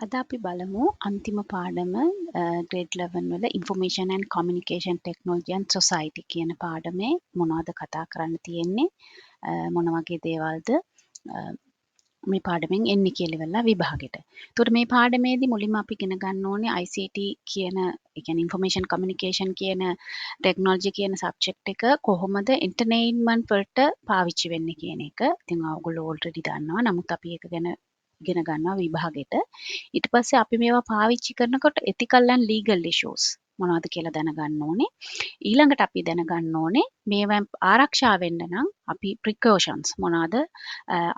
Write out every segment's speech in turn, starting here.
අද අපි බලමු අන්තිම පාඩම ග්‍රේඩ් 11 වල Information and Communication Technology and Society කියන පාඩමේ මොනවද කතා කරන්න තියෙන්නේ, මොන වගේ දේවල්ද මේ පාඩමෙන් එන්නේ කියලා ඉවරලා විභාගෙට. එතකොට මේ පාඩමේදී මුලින්ම අපි ඉගෙන ගන්න ඕනේ ICT කියන, ඒ කියන්නේ Information Communication කියන Technology කියන සබ්ජෙක්ට් එක කොහොමද එන්ටර්ටේන්මන්ට් වලට පාවිච්චි වෙන්නේ කියන එක. ඉතින් ඔයගොල්ලෝ ඔල්රෙඩි දන්නවා. නමුත් අපි ඒක ගැන ඉගෙන ගන්නවා විභාගෙට. ඊට පස්සේ අපි මේවා පාවිච්චි කරනකොට ethical and legal issues මොනවද කියලා දැනගන්න ඕනේ. ඊළඟට අපි දැනගන්න ඕනේ මේවා ආරක්ෂා වෙන්න නම් අපි precautions මොනවද,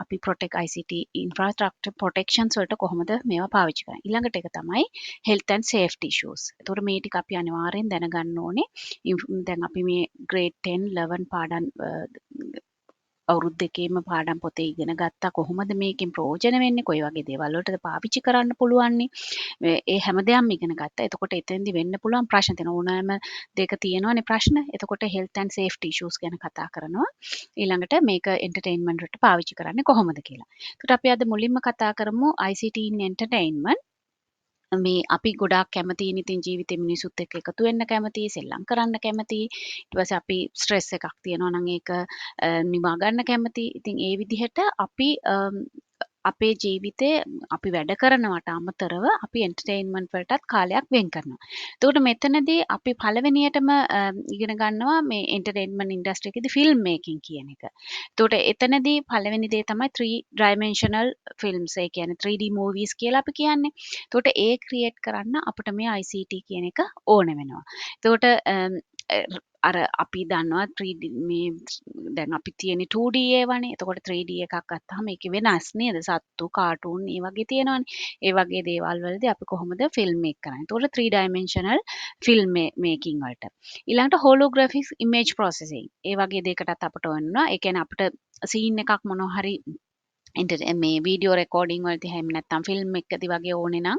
අපි protect ICT infrastructure protections වලට කොහොමද මේවා පාවිච්චි කරන්නේ. ඊළඟට එක තමයි health and safety issues. එතකොට මේ ටික අපි අනිවාර්යෙන් දැනගන්න ඕනේ. දැන් අපි මේ grade 10 11 පාඩම් අවුරුදු දෙකේම පාඩම් පොතේ ඉගෙන ගත්තා කොහොමද මේකෙන් ප්‍රයෝජන වෙන්නේ, කොයි වගේ දේවල් වලටද පාවිච්චි කරන්න පුළුවන්නේ, ඒ හැම දෙයක්ම ඉගෙන ගත්තා. එතකොට එතෙන්දි වෙන්න පුළුවන් ප්‍රශ්න තියෙනවා. ඕනෑම දෙයක තියෙනවනේ ප්‍රශ්න. එතකොට health and safety issues ගැන කතා කරනවා. ඊළඟට මේක එන්ටර්ටේන්මන්ට් වලට පාවිච්චි කරන්නේ කොහොමද කියලා. එතකොට අපි අද මුලින්ම කතා කරමු ICT in entertainment. මේ අපි ගොඩාක් කැමතියි ඉතින් ජීවිතේ මිනිසුත් එක්ක එකතු වෙන්න කැමතියි, සෙල්ලම් කරන්න කැමතියි. ඊට පස්සේ අපි ස්ට්‍රෙස් එකක් තියෙනවා නම් ඒක නිවා ගන්න කැමතියි. ඉතින් ඒ විදිහට අපි අපේ ජීවිතේ අපි වැඩ කරනවට අමතරව අපි එන්ටර්ටේන්මන්ට් වලටත් කාලයක් වෙන් කරනවා. එතකොට මෙතනදී අපි පළවෙනියටම ඉගෙන ගන්නවා මේ එන්ටර්ටේන්මන්ට් ඉන්ඩස්ට්‍රි එකේදී ෆිල්ම් මේකින් කියන එක. එතකොට එතනදී පළවෙනි දේ තමයි 3 dimensional films. ඒ කියන්නේ 3D movies කියලා අපි කියන්නේ. එතකොට ඒ ක්‍රියේට් කරන්න අපිට මේ ICT කියන එක ඕන වෙනවා. එතකොට අර අපි දන්නවා 3D මේ දැන් අපි තියෙන්නේ 2D ඒවානේ. එතකොට 3D එකක් ගත්තාම ඒකේ වෙනස් නේද? සත්තු, කාටූන් ඒ වගේ තියෙනවනේ. ඒ වගේ දේවල් වලදී අපි කොහොමද ෆිල්ම් මේක් කරන්නේ? එතකොට 3 dimensional film මේකින් වලට. ඊළඟට හෝලෝග්‍රැෆික් ඉමේජ් ප්‍රොසෙසිං. ඒ වගේ දෙයකටත් අපට ඕන වෙනවා. ඒ කියන්නේ අපිට සීන් එකක් මොනවා හරි මේ වීඩියෝ රෙකෝඩින් වලදී එහෙම නැත්නම් ෆිල්ම් එකකදී වගේ ඕනේ නම්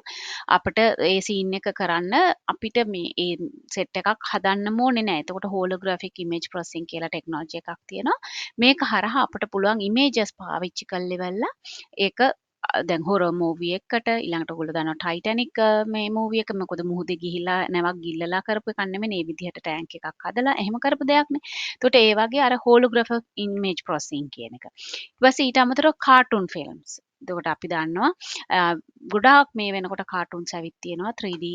අපිට ඒ සීන් එක කරන්න අපිට මේ ඒ සෙට් එකක් හදන්නම ඕනේ නෑ. එතකොට හෝලෝග්‍රැෆික් ඉමේජ් ප්‍රොසෙසිං කියලා ටෙක්නොලොජි එකක් තියෙනවා. මේක හරහා අපිට පුළුවන් ඉමේජස් පාවිච්චි කරලා ඉවරලා ඒක දැන් හොරර් මූවි එකකට. ඊළඟට ඔයගොල්ලෝ දන්නවා ටයිටැනික් මේ මූවි එක, මොකද මුහුදේ ගිහිලා නැවක් ගිල්ලලා කරපු එකක් නෙමෙයි, මේ විදිහට ටැංක් එකක් හදලා එහෙම කරපු දෙයක් නේ. එතකොට ඒ වගේ අර හෝලෝග්‍රැෆික් ඉමේජ් ප්‍රොසෙසිං කියන එක. ඊට පස්සේ ඊට අමතරව කාටුන් ෆිල්ම්ස්. එතකොට අපි දන්නවා ගොඩාක් මේ වෙනකොට කාටුන්ස් ඇවිත් තියෙනවා 3D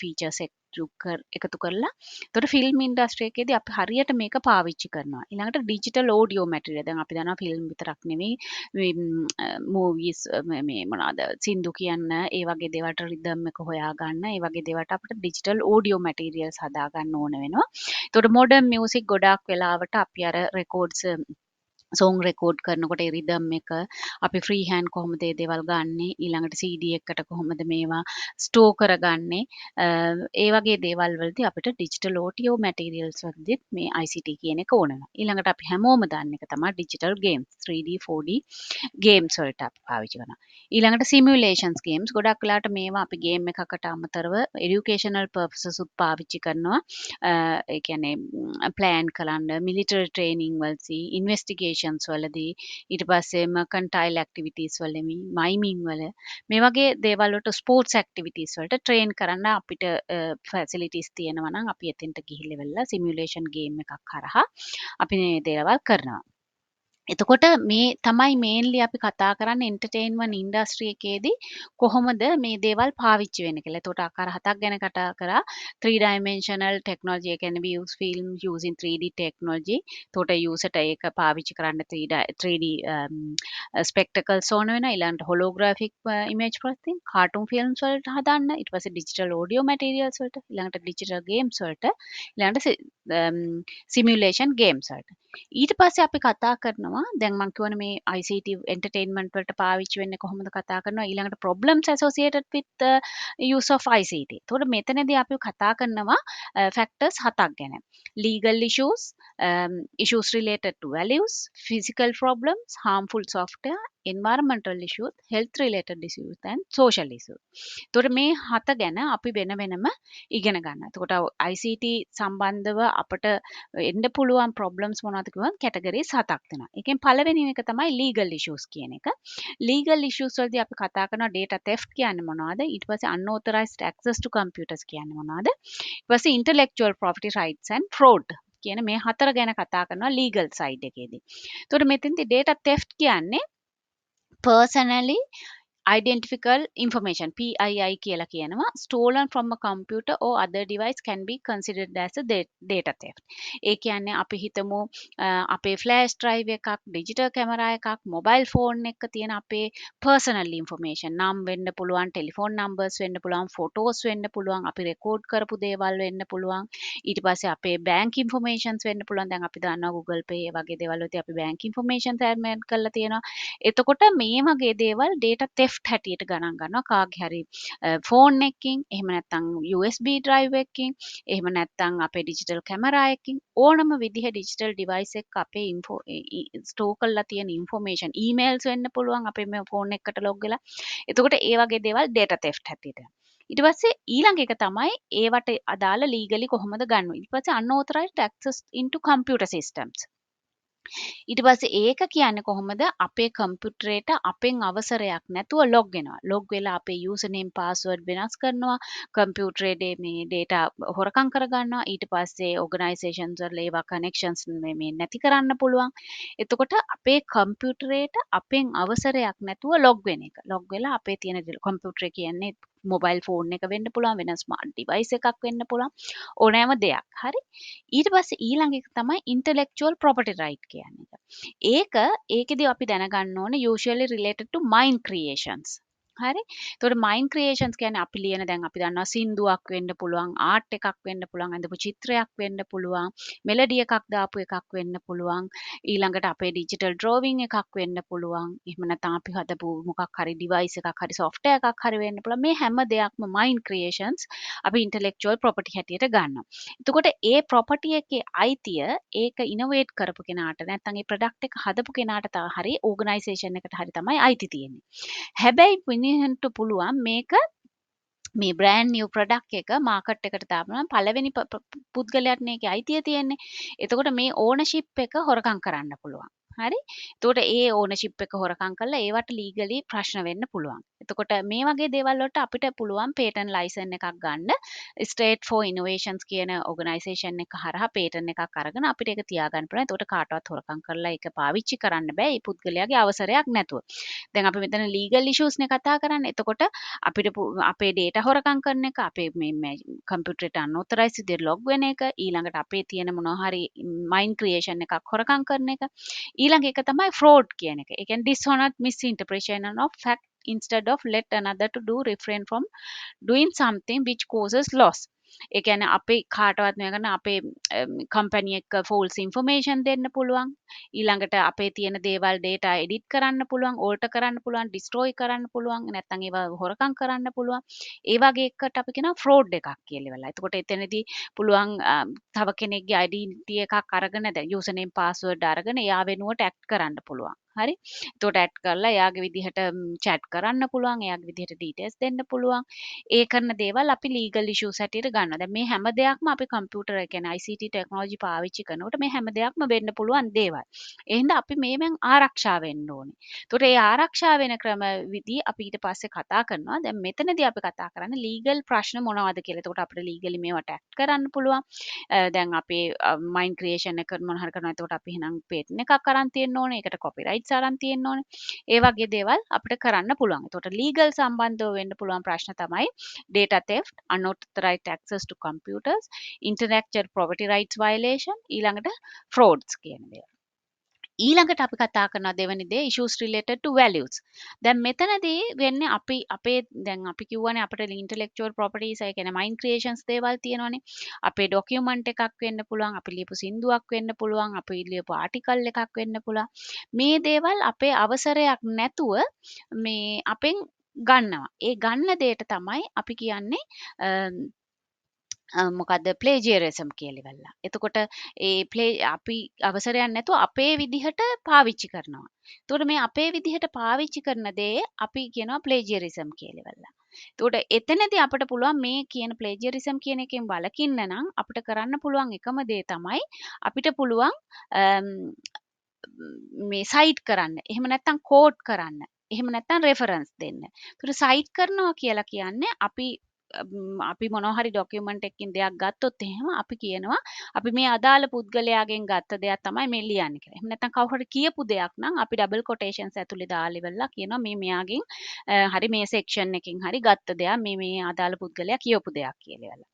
features එකතු කරලා. එතකොට ෆිල්ම් ඉන්ඩස්ට්‍රි එකේදී අපි හරියට මේක පාවිච්චි කරනවා. ඊළඟට ඩිජිටල් ඕඩියෝ මැටීරියල්. දැන් අපි දන්නවා ෆිල්ම් විතරක් නෙවෙයි, මේ මූවීස්, මේ මොනවාද, සින්දු කියන්න, ඒ වගේ දේවල්ට රිද්ම් එක හොයාගන්න, ඒ වගේ දේවල්ට අපිට ඩිජිටල් ඕඩියෝ මැටීරියල්ස් හදාගන්න ඕන වෙනවා. එතකොට මොඩර්න් මියුසික් ගොඩාක් වෙලාවට අපි අර රෙකෝඩ්ස්, සෝං රෙකෝඩ් කරනකොට ඒ රිද්ම් එක අපි ෆ්‍රී හෑන්ඩ් කොහොමද ඒ දේවල් ගන්නෙ, ඊළඟට CD එකකට කොහොමද මේවා ස්ටෝර් කරගන්නේ, ඒ වගේ දේවල් වලදී අපිට ඩිජිටල් ඕඩියෝ මැටීරියල්ස් වලදීත් මේ ICT කියන එක ඕන වෙනවා. ඊළඟට අපි හැමෝම දන්න එක තමයි digital games, 3D 4D games වලට අපි පාවිච්චි කරනවා. ඊළඟට සිමියුලේෂන්ස් ගේම්ස්. ගොඩක් වෙලාවට මේවා අපි ගේම් එකකට අමතරව එඩියුකේෂනල් පර්පසස් උත් පාවිච්චි කරනවා. ඒ කියන්නේ ප්ලෑන් කරන්න, මිලිටරි ට්‍රේනින් වලදී, ඉන්වෙස්ටිගේෂන්ස් වලදී, ඊට පස්සේ මර්කන්ටයිල් ඇක්ටිවිටීස් වල, මයිනින් වල, මේ වගේ දේවල් වලට, ස්පෝර්ට්ස් ඇක්ටිවිටීස් වලට ට්‍රේන් කරන්න අපිට ෆැසිලිටිස් තියෙනවා නම් අපි එතෙන්ට ගිහිල්ලා වෙලා සිමියුලේෂන් ගේම් එකක් හරහා අපි මේ දේවල් කරනවා. එතකොට මේ තමයි මේන්ලි අපි කතා කරන්නේ එන්ටර්ටේන්මන්ට් ඉන්ඩස්ට්‍රි එකේදී කොහොමද මේ දේවල් පාවිච්චි වෙන්නේ කියලා. එතකොට ආකාර හතක් ගැන කතා කරා. 3 dimensional technology, ඒ කියන්නේ views film using 3D technology. එතකොට user ට ඒක පාවිච්චි කරන්න 3D spectacles ඕන වෙනවා. ඊළඟට holographic image processing, cartoon films වලට හදන්න, ඊට පස්සේ digital audio materials වලට, ඊළඟට digital games වලට, ඊළඟට simulation games වලට. ඊට පස්සේ අපි කතා කරනවා දැන් මං කියවනේ මේ ICT entertainment වලට පාවිච්චි වෙන්නේ කොහොමද කතා කරනවා. ඊළඟට problems associated with the use of ICT. එතකොට මෙතනදී අපි කතා කරනවා factors හතක් ගැන. Legal issues, issues related to values, physical problems, harmful software. Environmental issues, health related issues and social issues. එතකොට මේ හත ගැන අපි වෙන වෙනම ඉගෙන ගන්නවා. එතකොට ICT සම්බන්ධව අපට එන්න පුළුවන් problems මොනවද කිව්වම කැටගරිස් හතක් තියෙනවා. ඒකෙන් පළවෙනි එක තමයි legal issues කියන එක. Legal issues වලදී අපි කතා කරනවා data theft කියන්නේ මොනවද? ඊට පස්සේ unauthorized access to computers කියන්නේ මොනවද? ඊට පස්සේ intellectual property rights and fraud කියන මේ හතර ගැන කතා කරනවා legal side එකේදී. එතකොට මෙතෙන්දී data theft කියන්නේ personally identifiable information, PII කියලා කියනවා, stolen from a computer or other device can be considered as a data theft. ඒ කියන්නේ අපි හිතමු අපේ ෆ්ලෑෂ් ඩ්‍රයිව් එකක්, ඩිජිටල් කැමරා එකක්, මොබයිල් ෆෝන් එක තියෙන අපේ පර්සනල් ඉන්ෆර්මේෂන්, නම් වෙන්න පුළුවන්, ටෙලිෆෝන් නම්බර්ස් වෙන්න පුළුවන්, ෆොටෝස් වෙන්න පුළුවන්, අපි රෙකෝඩ් කරපු දේවල් වෙන්න පුළුවන්. ඊට පස්සේ අපේ බැංක් ඉන්ෆර්මේෂන්ස් වෙන්න පුළුවන්. දැන් අපි දන්නවා Google Pay ඒ වගේ දේවල් වලදී අපි බැංක් ඉන්ෆර්මේෂන්ස් ඇඩ් කරලා තියෙනවා. එතකොට මේ වගේ දේවල් data theft හැටියට ගණන් ගන්නවා. කාගේ හරි ෆෝන් එකකින්, එහෙම නැත්නම් USB drive එකකින්, එහෙම නැත්නම් අපේ ඩිජිටල් කැමරා එකකින්, ඕනම විදිහ ඩිජිටල් ඩිවයිස් එකක අපේ ඉන්ෆෝ ස්ටෝර් කරලා තියෙන ඉන්ෆර්මේෂන්, ඊමේල්ස් වෙන්න පුළුවන් අපේ මේ ෆෝන් එකකට ලොග් වෙලා. එතකොට ඒ වගේ දේවල් data theft හැටියට. ඊට පස්සේ ඊළඟ එක තමයි ඒවට අදාළ ලීගලි කොහොමද ගන්න. ඊට පස්සේ unauthorized access into computer systems. ඊට පස්සේ ඒක කියන්නේ කොහොමද අපේ කම්පියුටරේට අපෙන් අවසරයක් නැතුව ලොග් වෙනවා. ලොග් වෙලා අපේ යූසර් නේම් පාස්වර්ඩ් වෙනස් කරනවා. කම්පියුටරේ මේ ඩේටා හොරකම් කරගන්නවා. ඊට පස්සේ ඕගනයිසේෂන්ස් වල ඒවා කනෙක්ෂන්ස් මේ මේ නැති කරන්න පුළුවන්. එතකොට අපේ කම්පියුටරේට අපෙන් අවසරයක් නැතුව ලොග් වෙන එක. ලොග් වෙලා අපේ තියෙන කම්පියුටරේ කියන්නේ මොබයිල් ෆෝන් එක වෙන්න පුළුවන්, වෙන ස්මාර්ට් ඩිවයිස් එකක් වෙන්න පුළුවන්, ඕනෑම දෙයක්. හරි. ඊට පස්සේ ඊළඟ එක තමයි ඉන්ටෙලෙක්චුවල් ප්‍රොපර්ටි රයිට් කියන්නේ එක. ඒකෙදි අපි දැනගන්න ඕනේ usually related to mind creations. හරි. එතකොට මයින්ඩ් ක්‍රියේෂන්ස් කියන්නේ අපි ලියන, දැන් අපි දන්නවා සින්දුවක් වෙන්න පුළුවන්, ආර්ට් එකක් වෙන්න පුළුවන්, ඇඳපු චිත්‍රයක් වෙන්න පුළුවන්, මෙලඩි එකක් දාපු එකක් වෙන්න පුළුවන්, ඊළඟට අපේ ඩිජිටල් ඩ්‍රෝවිං එකක් වෙන්න පුළුවන්, එහෙම නැත්නම් අපි හදපු මොකක් හරි ඩිවයිස් එකක් හරි සොෆ්ට්වෙයාර් එකක් හරි වෙන්න පුළුවන්. මේ හැම දෙයක්ම මයින්ඩ් ක්‍රියේෂන්ස් අපි ඉන්ටෙලෙක්චුවල් ප්‍රොපර්ටි හැටියට ගන්නවා. එතකොට ඒ ප්‍රොපර්ටි එකේ අයිතිය ඒක ඉනෝවේට් කරපු කෙනාට, නැත්නම් ඒ ප්‍රොඩක්ට් එක හදපු කෙනාට හරි ඕගනයිසේෂන් එකට හරි තමයි අයිති තියෙන්නේ. හැබැයි මිනිහන්ට පුළුවන් මේක මේ බ්‍රෑන්ඩ් නිව් ප්‍රොඩක්ට් එක මාකට් එකට දාපුවම පළවෙනි පුද්ගලයාට මේකේ අයිතිය තියෙන්නේ. එතකොට මේ ඕනර්ෂිප් එක හොරකම් කරන්න පුළුවන්. හරි? එතකොට ඒ ඕනර්ෂිප් එක හොරකම් කරලා ඒවට ලීගලි ප්‍රශ්න වෙන්න පුළුවන්. එතකොට මේ වගේ දේවල් වලට අපිට පුළුවන් පේටන්ට් ලයිසන් එකක් ගන්න. ස්ටේට් ෆෝ ඉනෝවේෂන්ස් කියන ඕගනයිසේෂන් එක හරහා පේටන්ට් එකක් අරගෙන අපිට ඒක තියාගන්න පුළුවන්. එතකොට කාටවත් හොරකම් කරලා ඒක පාවිච්චි කරන්න බෑ ඒ පුද්ගලයාගේ අවසරයක් නැතුව. දැන් අපි මෙතන ලීගල් ඉෂුස් නේ කතා කරන්නේ. එතකොට අපිට අපේ ඩේටා හොරකම් කරන එක, අපේ මේ මේ කම්පියුටරේට අන්ඔතොරයිස් විදිහට ලොග් වෙන එක, ඊළඟට අපේ තියෙන මොනවා හරි මයින්ඩ් ක්‍රියේෂන් එකක් හොරකම් කරන එක. ඊළඟ එක තමයි ෆ්‍රෝඩ් කියන එක. ඒ කියන්නේ dishonest misinterpretation of fact instead of let another to do refrain from doing something which causes loss. ඒ කියන්නේ අපේ කාටවත් නෙවෙයි කරන අපේ කම්පැනි එක ෆෝල්ස් ඉන්ෆර්මේෂන් දෙන්න පුළුවන්. ඊළඟට අපේ තියෙන දේවල් ඩේටා එඩිට් කරන්න පුළුවන්, ඕල්ටර් කරන්න පුළුවන්, ඩිස්ට්‍රොයි කරන්න පුළුවන්, නැත්නම් ඒවා හොරකම් කරන්න පුළුවන්. ඒ වගේ එකකට අපි කියනවා ෆ්‍රෝඩ් එකක් කියලා වෙලා. එතකොට එතනදී පුළුවන් තව කෙනෙක්ගේ අයිඩෙන්ටිටි එකක් අරගෙන, දැන් යූසර් නේම් පාස්වර්ඩ් අරගෙන එයා වෙනුවට ඇක්ට් කරන්න පුළුවන්. හරි. එතකොට ඇඩ් කරලා එයාගේ විදිහට චැට් කරන්න පුළුවන්, එයාගේ විදිහට ඩීටේල්ස් දෙන්න පුළුවන්. ඒ කරන දේවල් අපි ලීගල් ඉෂුස් හැටියට ගන්නවා. දැන් මේ හැම දෙයක්ම අපි කම්පියුටර්, ඒ කියන්නේ ICT technology පාවිච්චි කරනකොට මේ හැම දෙයක්ම වෙන්න පුළුවන් දේවල්. ඒ හින්දා අපි මේවෙන් ආරක්ෂා වෙන්න ඕනේ. එතකොට ඒ ආරක්ෂා වෙන ක්‍රම විදි අපි ඊට පස්සේ කතා කරනවා. දැන් මෙතනදී අපි කතා කරන්නේ ලීගල් ප්‍රශ්න මොනවද කියලා. එතකොට අපිට ලීගලි මේවට ඇක්ට් කරන්න පුළුවන්. දැන් අපේ මයින්ඩ් ක්‍රියේෂන් එක මොන හරි කරනවා. එතකොට අපි එහෙනම් පේටන්ට් එකක් අරන් තියෙන්න ඕනේ. ඒකට කොපිරයිට්ස් අරන් තියෙන්න ඕනේ. ඒ වගේ දේවල් අපිට කරන්න පුළුවන්. එතකොට ලීගල් සම්බන්ධව වෙන්න පුළුවන් ප්‍රශ්න තමයි data theft, unauthorized access to computers, intellectual property rights violation, ඊළඟට frauds කියන දේවල්. ඊළඟට අපි කතා කරන දෙවැනි දේ issues related to values. දැන් මෙතනදී වෙන්නේ අපි අපේ, දැන් අපි කිව්වනේ අපිට intellectual properties, ඒ කියන්නේ mind creations දේවල් තියෙනවනේ. අපේ ඩොකියුමන්ට් එකක් වෙන්න පුළුවන්, අපි ලියපු සින්දුවක් වෙන්න පුළුවන්, අපි ලියපු ආටිකල් එකක් වෙන්න පුළුවන්. මේ දේවල් අපේ අවසරයක් නැතුව මේ අපෙන් ගන්නවා. ඒ ගන්න දෙයට තමයි අපි කියන්නේ මොකද්ද ප්ලේජියරිසම් කියලා ඉවරලා. එතකොට ඒ ප්ලේ අපි අවසරයක් නැතුව අපේ විදිහට පාවිච්චි කරනවා. එතකොට මේ අපේ විදිහට පාවිච්චි කරන දේ අපි කියනවා ප්ලේජියරිසම් කියලා ඉවරලා. එතකොට එතනදී අපිට පුළුවන් මේ කියන ප්ලේජියරිසම් කියන එකෙන් වළකින්න නම් අපිට කරන්න පුළුවන් එකම දේ තමයි අපිට පුළුවන් මේ සයිට් කරන්න. එහෙම නැත්නම් කෝඩ් කරන්න. එහෙම නැත්නම් රෙෆරන්ස් දෙන්න. එතකොට සයිට් කරනවා කියලා කියන්නේ අපි අපි මොනවා හරි ඩොකියුමන්ට් එකකින් දෙයක් ගත්තොත් එහෙම අපි කියනවා අපි මේ අදාළ පුද්ගලයාගෙන් ගත්ත දෙයක් තමයි මේ ලියන්නේ කියලා. එහෙම නැත්නම් කවුරු හරි කියපු දෙයක් නම් අපි ඩබල් කොටේෂන්ස් ඇතුලේ දාලා ඉවරලා කියනවා මේ මෙයාගෙන් හරි මේ සෙක්ෂන් එකකින් හරි ගත්ත දෙයක් මේ මේ අදාළ පුද්ගලයා කියපු දෙයක් කියලා ඉවරලා.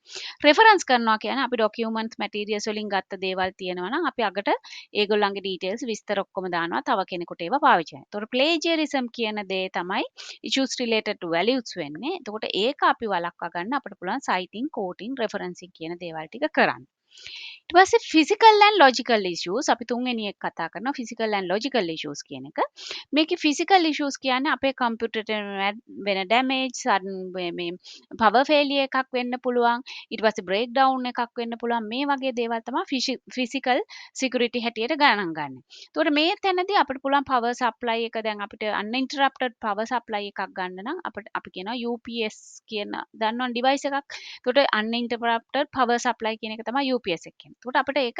රෙෆරන්ස් කරනවා කියන්නේ අපි ඩොකියුමන්ට්ස් මැටීරියල්ස් වලින් ගත්ත දේවල් තියෙනවා නම් අපි අගට ඒගොල්ලන්ගේ ඩීටේල්ස් විස්තර ඔක්කොම දානවා තව කෙනෙකුට ඒවා පාවිච්චි කරන්න. එතකොට ප්ලේජියරිසම් කියන දේ තමයි issues related to values වෙන්නේ. එතකොට ඒක අපි වළක්වා ගන්න අපිට පුළුවන් සයිටින්, කෝටින්, රෙෆරන්සින් කියන දේවල් ටික කරන්න. ඊට පස්සේ ෆිසිකල් ඇන්ඩ් ලොජිකල් ඉෂුස් අපි තුන්වෙනි එක කතා කරනවා ෆිසිකල් ඇන්ඩ් ලොජිකල් ඉෂුස් කියන එක. මේකේ ෆිසිකල් ඉෂුස් කියන්නේ අපේ කම්පියුටරේට වෙන ඩැමේජ්, සඩන් මේ පවර් ෆේලියර් එකක් වෙන්න පුළුවන්. ඊට පස්සේ බ්‍රේක් ඩවුන් එකක් වෙන්න පුළුවන්. මේ වගේ දේවල් තමයි ෆිසිකල් සිකියුරිටි හැටියට ගණන් ගන්න. එතකොට මේ තැනදී අපිට පුළුවන් පවර් සප්ලයි එක දැන් අපිට අන්ඉන්ටරප්ටඩ් පවර් සප්ලයි එකක් ගන්න නම් අපිට අපි කියනවා UPS කියන දන්නවනේ ඩිවයිස් එකක්. එතකොට අන්ඉන්ටරප්ටඩ් පවර් සප්ලයි කියන එක තමයි UPS එක කියන්නේ. එතකොට අපිට ඒක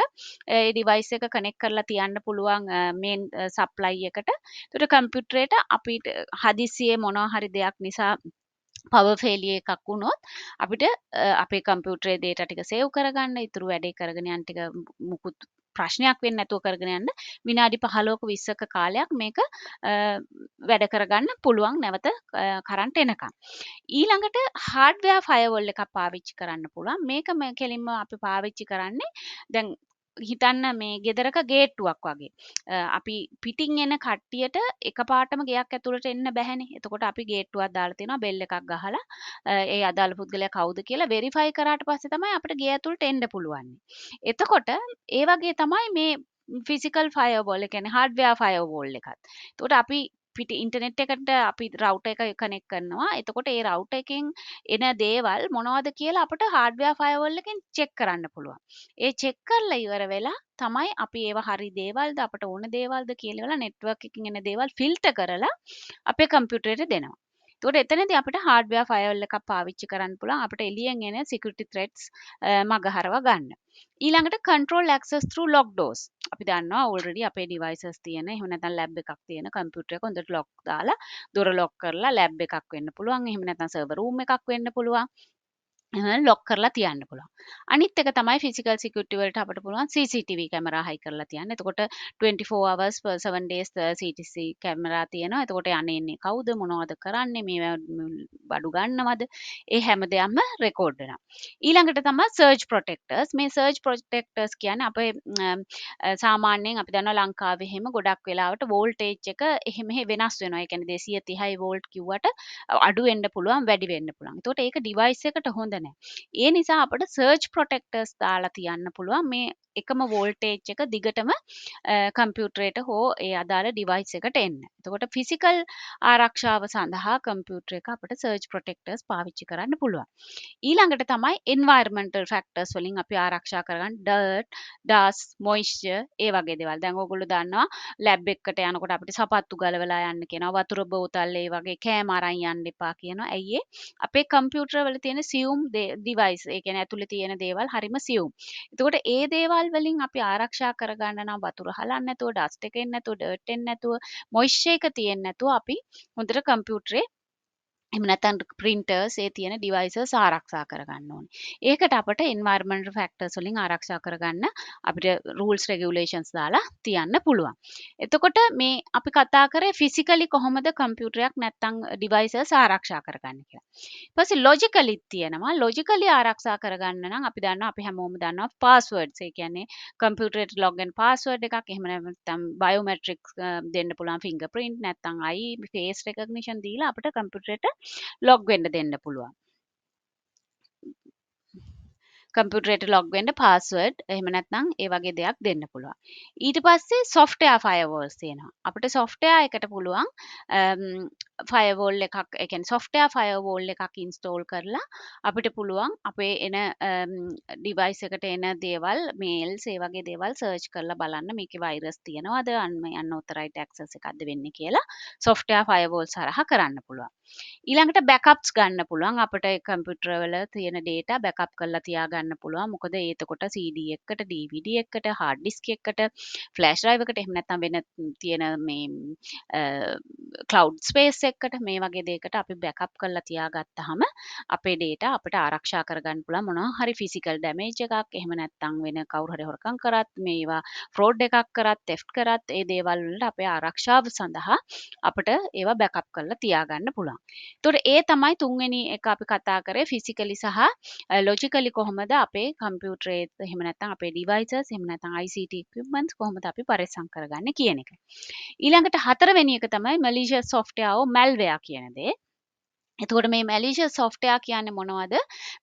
ඒ ඩිවයිස් එක කනෙක්ට් කරලා තියන්න පුළුවන් මේන් සප්ලයි එකට. එතකොට කම්පියුටරේට අපිට හදිසියේ මොනවා හරි දෙයක් නිසා පවර් ෆේලියර් එකක් වුණොත් අපිට අපේ කම්පියුටරේ ඩේටා ටික සේව් කරගන්න, ඉතුරු වැඩේ කරගෙන යන්න ටික මුකුත් ප්‍රශ්නයක් වෙන්නේ නැතුව කරගෙන යන්න විනාඩි 15ක 20ක කාලයක් මේක වැඩ කරගන්න පුළුවන් නැවත කරන්ට් එනකම්. ඊළඟට හાર્ඩ්වෙයාර් ෆයර්වෝල් එකක් පාවිච්චි කරන්න පුළුවන්. මේක මේ කෙලින්ම අපි පාවිච්චි කරන්නේ දැන් හිතන්න මේ ගෙදරක ගේට්ටුවක් වගේ. අපි පිටින් එන කට්ටියට එකපාරටම ගෙයක් ඇතුළට එන්න බැහැනේ. එතකොට අපි ගේට්ටුවක් දාලා තියෙනවා බෙල් එකක් ගහලා ඒ අදාළ පුද්ගලයා කවුද කියලා වෙරිෆයි කරාට පස්සේ තමයි අපිට ගේ ඇතුළට එන්න පුළුවන්. එතකොට ඒ වගේ තමයි මේ ෆිසිකල් ෆයර්වෝල් ඒ කියන්නේ හાર્ඩ්වෙයාර් ෆයර්වෝල් එකත්. එතකොට අපි පිට ඉන්ටර්නෙට් එකට අපි රවුටර් එක කනෙක්ට් කරනවා. එතකොට ඒ රවුටර් එකෙන් එන දේවල් මොනවද කියලා අපිට හાર્ඩ්වෙයාර් ෆයර්වෝල් එකෙන් චෙක් කරන්න පුළුවන්. ඒ චෙක් කරලා ඉවර වෙලා තමයි අපි ඒවා හරි දේවල්ද අපට ඕන දේවල්ද කියලා වෙලා නෙට්වර්ක් එකකින් එන දේවල් ෆිල්ටර් කරලා අපේ කම්පියුටරේට දෙනවා. එතකොට එතනදී අපිට හાર્ඩ්වෙයාර් ෆයර්වෝල් එකක් පාවිච්චි කරන්න පුළුවන් අපිට එළියෙන් එන සිකියුරිටි ත්‍රෙට්ස් මගහරව ගන්න. ඊළඟට control access through locked doors. අපි දන්නවා ඔල්රෙඩි අපේ ඩිවයිසස් තියෙන එහෙම නැත්නම් ලැබ් එකක් තියෙන කම්පියුටර් එක හොඳට ලොක් දාලා දොර ලොක් කරලා ලැබ් එකක් වෙන්න පුළුවන්. එහෙම නැත්නම් සර්වර් රූම් එකක් වෙන්න පුළුවන්. එහෙම ලොක් කරලා තියන්න පුළුවන්. අනිත් එක තමයි ෆිසිකල් සිකියුරිටි වලට අපිට පුළුවන් CCTV camera හයි කරලා තියන්න. එතකොට 24 hours per 7 days CCTV camera තියෙනවා. එතකොට යන්නේ එන්නේ කවුද මොනවද කරන්නේ මේ බඩු ගන්නවද ඒ හැම දෙයක්ම රෙකෝඩ් වෙනවා. ඊළඟට තමයි සර්ජ් ප්‍රොටෙක්ටර්ස්. මේ සර්ජ් ප්‍රොටෙක්ටර්ස් කියන්නේ අපේ සාමාන්‍යයෙන් අපි දන්නවා ලංකාවේ එහෙම ගොඩක් වෙලාවට වෝල්ටේජ් එක එහෙ මෙහෙ වෙනස් වෙනවා. ඒ කියන්නේ 230 වෝල්ට් කිව්වට අඩු වෙන්න පුළුවන් වැඩි වෙන්න පුළුවන්. එතකොට ඒක ඩිවයිස් එකට හොඳ නෑ. ඒ නිසා අපිට සර්ජ් ප්‍රොටෙක්ටර්ස් දාලා තියන්න පුළුවන් මේ එකම වෝල්ටේජ් එක දිගටම කම්පියුටරේට හෝ ඒ අදාළ ඩිවයිස් එකට එන්න. එතකොට ෆිසිකල් ආරක්ෂාව සඳහා කම්පියුටර් එක අපිට සර්ජ් ප්‍රොටෙක්ටර්ස් පාවිච්චි කරන්න පුළුවන්. ඊළඟට තමයි එන්වයරන්මන්ටල් ෆැක්ටර්ස් වලින් අපි ආරක්ෂා කරගන්න ඩර්ට්, ඩස්ට්, මොයිස්චර් ඒ වගේ දේවල්. දැන් ඕගොල්ලෝ දන්නවා ලැබ් එකකට යනකොට අපිට සපත්තු ගලවලා යන්න කියනවා. වතුර බෝතල් ඒ වගේ කෑම අරන් යන්න එපා කියනවා. ඇයි ඒ? අපේ කම්පියුටර් වල තියෙන සියුම් ඩිවයිස් ඒ කියන්නේ ඇතුලේ තියෙන දේවල් හරිම සියුම්. එතකොට ඒ දේවල් වලින් අපි ආරක්ෂා කරගන්න නම් වතුර හලන්න නැතුව, ඩස්ට් එක එන්නේ නැතුව, ඩර්ට් එන්නේ නැතුව, මොයිස්චර් එක තියෙන්නේ නැතුව අපි හොඳට කම්පියුටරේ එහෙම නැත්නම් ප්‍රින්ටර්ස් ඒ තියෙන ඩිවයිසස් ආරක්ෂා කරගන්න ඕනේ. ඒකට අපට එන්වයරන්මන්ටල් ෆැක්ටර්ස් වලින් ආරක්ෂා කරගන්න අපිට රූල්ස් රෙගියුලේෂන්ස් දාලා තියන්න පුළුවන්. එතකොට මේ අපි කතා කරේ ෆිසිකලි කොහොමද කම්පියුටරයක් නැත්නම් ඩිවයිසස් ආරක්ෂා කරගන්නේ කියලා. ඊට පස්සේ ලොජිකලිත් තියෙනවා. ලොජිකලි ආරක්ෂා කරගන්න නම් අපි දන්නවා අපි හැමෝම දන්නවා පාස්වර්ඩ්ස්. ඒ කියන්නේ කම්පියුටරේට ලොග් ඉන් පාස්වර්ඩ් එකක් එහෙම නැත්නම් බයෝමෙට්‍රික්ස් දෙන්න පුළුවන් ෆින්ගර්ප්‍රින්ට් නැත්නම් අයි ෆේස් රෙකග්නිෂන් දීලා අපිට කම්පියුටරේට ලොග් වෙන්න දෙන්න පුළුවන්. කම්පියුටරේට ලොග් වෙන්න පාස්වර්ඩ් එහෙම නැත්නම් ඒ වගේ දෙයක් දෙන්න පුළුවන්. ඊට පස්සේ සොෆ්ට්වෙයාර් ෆයර්වෝල්ස් තියෙනවා. අපිට සොෆ්ට්වෙයාර් එකට පුළුවන් ෆයර්වෝල් එකක්, ඒ කියන්නේ සොෆ්ට්වෙයාර් ෆයර්වෝල් එකක් ඉන්ස්ටෝල් කරලා අපිට පුළුවන් අපේ එන ඩිවයිස් එකට එන දේවල්, මේල්ස් ඒ වගේ දේවල් සර්ච් කරලා බලන්න මේකේ වෛරස් තියෙනවද, අන්ඔතොරයිස්ඩ් ඇක්සස් එකක්ද වෙන්නේ කියලා සොෆ්ට්වෙයාර් ෆයර්වෝල්ස් හරහා කරන්න පුළුවන්. ඊළඟට බෑකප්ස් ගන්න පුළුවන්. අපිට කම්පියුටර් වල තියෙන ඩේටා බෑකප් කරලා තියාගන්න පුළුවන්. මොකද එතකොට CD එකකට, DVD එකකට, හાર્ඩ් ඩිස්ක් එකකට, ෆ්ලෑෂ් ඩ්‍රයිව් එකට, එහෙම නැත්නම් වෙන තියෙන මේ ක්ලවුඩ් ස්පේස් එකකට, මේ වගේ දෙයකට අපි බෑකප් කරලා තියාගත්තාම අපේ ඩේටා අපිට ආරක්ෂා කරගන්න පුළුවන්. මොනවා හරි ෆිසිකල් ඩැමේජ් එකක්, එහෙම නැත්නම් වෙන කවුරු හරි හොරකම් කරත්, මේවා ෆ්‍රෝඩ් එකක් කරත්, තෙෆ්ට් කරත්, ඒ දේවල් වලට අපේ ආරක්ෂාව සඳහා අපිට ඒවා බෑකප් කරලා තියාගන්න පුළුවන්. එතකොට ඒ තමයි තුන්වෙනි එක අපි කතා කරේ, ෆිසිකලි සහ ලොජිකලි කොහොමද අපේ කම්පියුටරේ, එහෙම නැත්නම් අපේ ඩිවයිසස්, එහෙම නැත්නම් ICT equipments කොහොමද අපි පරිස්සම් කරගන්නේ කියන එක. ඊළඟට හතරවෙනි එක තමයි malicious software or malware කියන දේ. එතකොට මේ malicious software කියන්නේ මොනවද?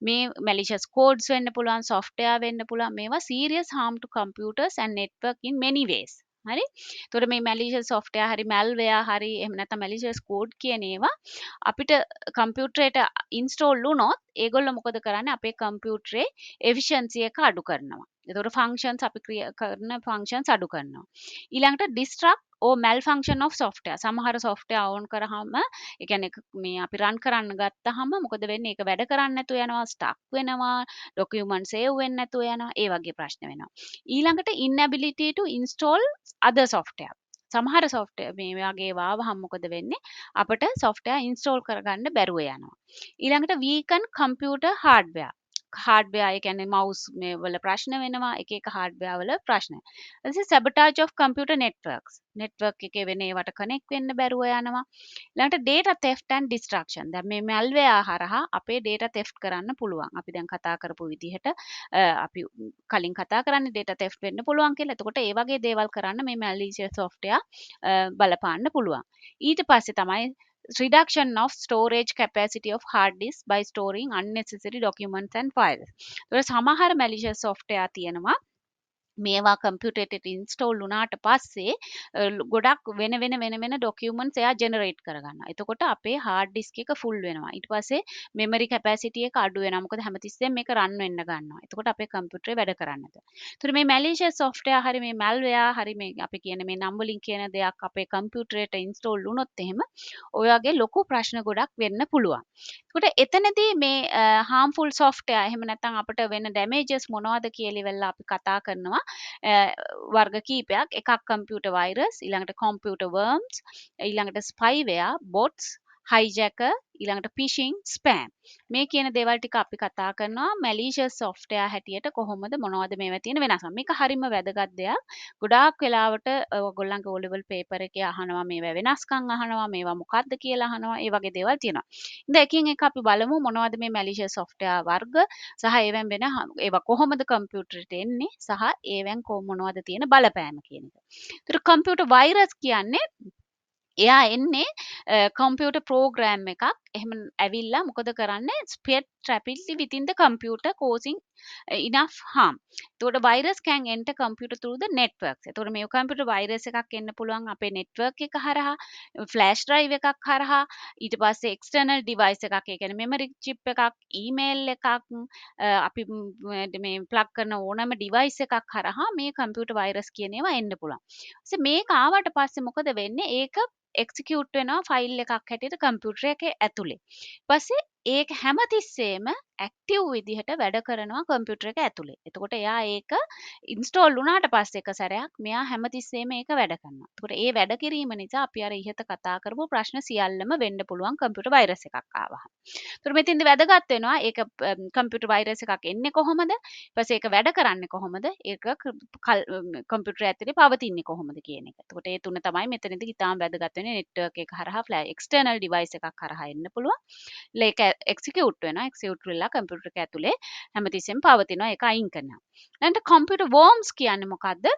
මේ malicious codes වෙන්න පුළුවන්, software වෙන්න පුළුවන්. මේවා serious harm to computers and network in many ways. හරි? එතකොට මේ malicious software හරි malware හරි එහෙම නැත්නම් malicious code කියන ඒවා අපිට කම්පියුටරේට ඉන්ස්ටෝල් වුණොත් ඒගොල්ලෝ මොකද කරන්නේ? අපේ කම්පියුටරේ එෆිෂියන්සි එක අඩු කරනවා. එතකොට ෆන්ක්ෂන්ස්, අපි කරන ෆන්ක්ෂන්ස් අඩු කරනවා. ඊළඟට destruct or malfunction of software. සමහර software on කරාම, ඒ කියන්නේ මේ අපි රන් කරන්න ගත්තාම මොකද වෙන්නේ? ඒක වැඩ කරන්නේ නැතුව යනවා, ස්ටක් වෙනවා, ඩොකියුමන්ට් සේව් වෙන්නේ නැතුව යනවා, ඒ වගේ ප්‍රශ්න වෙනවා. ඊළඟට inability to install other software. සමහර software මේ වගේ ආවහම මොකද වෙන්නේ? අපට software install කරගන්න බැරුව යනවා. ඊළඟට weaken computer hardware. Hardware, ඒ කියන්නේ මවුස් මේ වල ප්‍රශ්න වෙනවා, එක එක හાર્ඩ්වෙයාර් වල ප්‍රශ්න. ඊට පස්සේ sabotage of computer networks. Network එකේ වෙන ඒවට කනෙක්ට් වෙන්න බැරුව යනවා. ඊළඟට data theft and destruction. දැන් මේ malware හරහා අපේ data theft කරන්න පුළුවන්. අපි දැන් කතා කරපු විදිහට, අපි කලින් කතා කරන්නේ data theft වෙන්න පුළුවන් කියලා. එතකොට ඒ වගේ දේවල් කරන්න මේ malicious software බලපාන්න පුළුවන්. ඊට පස්සේ තමයි reduction of storage capacity of hard disk by storing unnecessary documents and files. ඒතකොට සමහර malicious software තියෙනවා, මේවා කම්පියුටරේට ඉන්ස්ටෝල් වුණාට පස්සේ ගොඩක් වෙන වෙන වෙන වෙන ඩොකියුමන්ට්ස් එයා ජෙනරේට් කරගන්නවා. එතකොට අපේ හાર્ඩ් ඩිස්ක් එක ෆුල් වෙනවා. ඊට පස්සේ මෙමරි කැපැසිටි එක අඩු වෙනවා. මොකද හැමතිස්සෙම මේක රන් වෙන්න ගන්නවා. එතකොට අපේ කම්පියුටරේ වැඩ කරන්නේ නැතුව. එතකොට මේ මැලිෂියස් සොෆ්ට්වෙයාර් හරි මේ මැල්වෙයාර් හරි මේ අපි කියන මේ නම් වලින් කියන දෙයක් අපේ කම්පියුටරේට ඉන්ස්ටෝල් වුණොත් එහෙම ඔය වගේ ලොකු ප්‍රශ්න ගොඩක් වෙන්න පුළුවන්. එතකොට එතනදී මේ හාම්ෆුල් සොෆ්ට්වෙයාර් එහෙම නැත්නම් අපිට වෙන ඩැමේජස් මොනවද කියලා ඉවෙලා අපි කතා කරනවා වර්ග කීපයක්. එකක් කම්පියුටර් වෛරස්, ඊළඟට කම්පියුටර් වර්ම්ස්, ඊළඟට ස්පයිවෙයාර්, බොට්ස්, හයිජැකර්, ඊළඟට ෆිෂිං, ස්පෑම්. මේ කියන දේවල් ටික අපි කතා කරනවා මැලිෂියස් සොෆ්ට්වෙයාර් හැටියට කොහොමද, මොනවද මේවා තියෙන වෙනසක්. මේක හරිම වැදගත් දෙයක්. ගොඩාක් වෙලාවට ඔයගොල්ලන්ගේ O level paper එකේ අහනවා, මේවා වෙනස්කම් අහනවා, මේවා මොකක්ද කියලා අහනවා, ඒ වගේ දේවල් තියෙනවා. ඉතින් එකින් එක අපි බලමු මොනවද මේ මැලිෂියස් සොෆ්ට්වෙයාර් වර්ග සහ ඒවෙන් වෙන ඒවා කොහොමද කම්පියුටරේට එන්නේ සහ ඒවෙන් මොනවද තියෙන බලපෑම කියන එක. ඒතර කම්පියුටර් වෛරස් කියන්නේ එයා එන්නේ කම්පියුටර් ප්‍රෝග්‍රෑම් එකක් එහෙම ඇවිල්ලා මොකද කරන්නේ? Spread rapidly within the computer, causing enough harm. එතකොට virus can enter computer through the networks. එතකොට මේ කම්පියුටර් වෛරස් එකක් එන්න පුළුවන් අපේ නෙට්වර්ක් එක හරහා, ෆ්ලෑෂ් ඩ්‍රයිව් එකක් හරහා, ඊට පස්සේ එක්ස්ටර්නල් ඩිවයිස් එකක්, ඒ කියන්නේ මෙමරි චිප් එකක්, ඊමේල් එකක්, අපි මේ ප්ලග් කරන ඕනම ඩිවයිස් එකක් හරහා මේ කම්පියුටර් වෛරස් කියන ඒවා එන්න පුළුවන්. ඊපස්සේ මේක ආවට පස්සේ මොකද වෙන්නේ? ඒක එක්සිකියුට් වෙනවා ෆයිල් එකක් හැටියට කම්පියුටර් එකේ ඇතුලේ. ඊපස්සේ ඒක හැමතිස්සෙම ඇක්ටිව් විදිහට වැඩ කරනවා කම්පියුටර් එක ඇතුලේ. එතකොට එයා ඒක ඉන්ස්ටෝල් වුණාට පස්සේ එක සැරයක් මෙයා හැමතිස්සෙම ඒක වැඩ කරනවා. එතකොට ඒ වැඩ කිරීම නිසා අපි අර ඉහත කතා කරපු ප්‍රශ්න සියල්ලම වෙන්න පුළුවන් කම්පියුටර් වෛරස් එකක් ආවහම. එතකොට මෙතෙන්දි වැදගත් වෙනවා ඒක කම්පියුටර් වෛරස් එකක් එන්නේ කොහොමද? ඊට පස්සේ ඒක වැඩ කරන්නේ කොහොමද? ඒක කම්පියුටර් ඇතුලේ පවතින්නේ කොහොමද කියන එක. එතකොට ඒ තුන තමයි මෙතනදි ඉතාම වැදගත් වෙන්නේ. නෙට්වර්ක් එක හරහා, එක්ස්ටර්නල් ඩිවයිස් එකක් හරහා එන්න පුළුවන්. ඒක එක්සිකියුට් වෙනවා. එක්සිකියුට් වෙලා කම්පියුටර් එක ඇතුලේ හැමතිස්සෙම පවතිනවා. ඒක අයින් කරනවා. ඊළඟට කම්පියුටර් වෝම්ස් කියන්නේ මොකද්ද?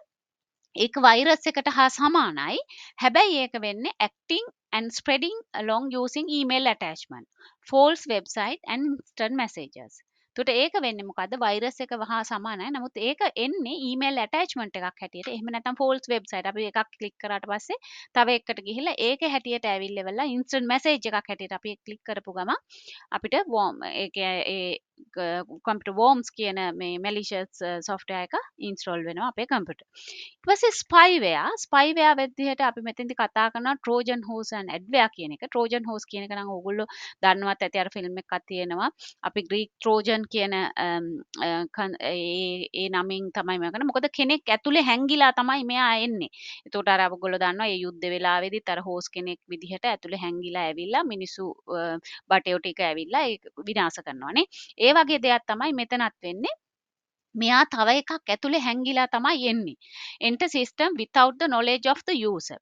ඒක වෛරස් එකට හා සමානයි. හැබැයි ඒක වෙන්නේ acting and spreading along using email attachment, false website and instant messages. එතකොට ඒක වෙන්නේ මොකද්ද? වෛරස් එක හා සමානයි. නමුත් ඒක එන්නේ ඊමේල් ඇටැච්මන්ට් එකක් හැටියට. එහෙම නැත්නම් ෆෝල්ස් වෙබ්සයිට්. අපි එකක් ක්ලික් කරාට පස්සේ තව එකකට ගිහිල්ලා ඒක හැටියට ඇවිල්ලා වෙලා ඉන්ස්ටන්ට් මැසේජ් එකක් හැටියට අපි ක්ලික් කරපු ගමන් අපිට වෝම්, ඒ ඒ කම්පියුටර් වෝම්ස් කියන මේ මැලිෂියස් සොෆ්ට්වෙයාර් එක ඉන්ස්ටෝල් වෙනවා අපේ කම්පියුටර්. ඊට පස්සේ ස්පයිවෙයාර්. ස්පයිවෙයාර් විදිහට අපි මෙතෙන්දි කතා කරනවා ට්‍රෝජන් හෝස් ඇන්ඩ් ඇඩ්වෙයාර් කියන එක. ට්‍රෝජන් හෝස් කියන එක නම් ඕගොල්ලෝ දන්නවත් ඇති. අර ෆිල්ම් එකක් තියෙනවා. අපි ග්‍රීක් ට්‍රෝජන් කියන ඒ ඒ නමින් තමයි මම කරන්නේ. මොකද කෙනෙක් ඇතුලේ හැංගිලා තමයි මෙයා එන්නේ. එතකොට අර ඔයගොල්ලෝ දන්නවා මේ යුද්ධ වෙලාවේදීත් අර හෝස් කෙනෙක් විදිහට ඇතුලේ හැංගිලා ඇවිල්ලා මිනිස්සු බටයෝ ටික ඇවිල්ලා ඒක විනාශ කරනවා නේ. ඒ වගේ දෙයක් තමයි මෙතනත් වෙන්නේ. මෙයා තව එකක් ඇතුලේ හැංගිලා තමයි එන්නේ. Enter system without the knowledge of the user.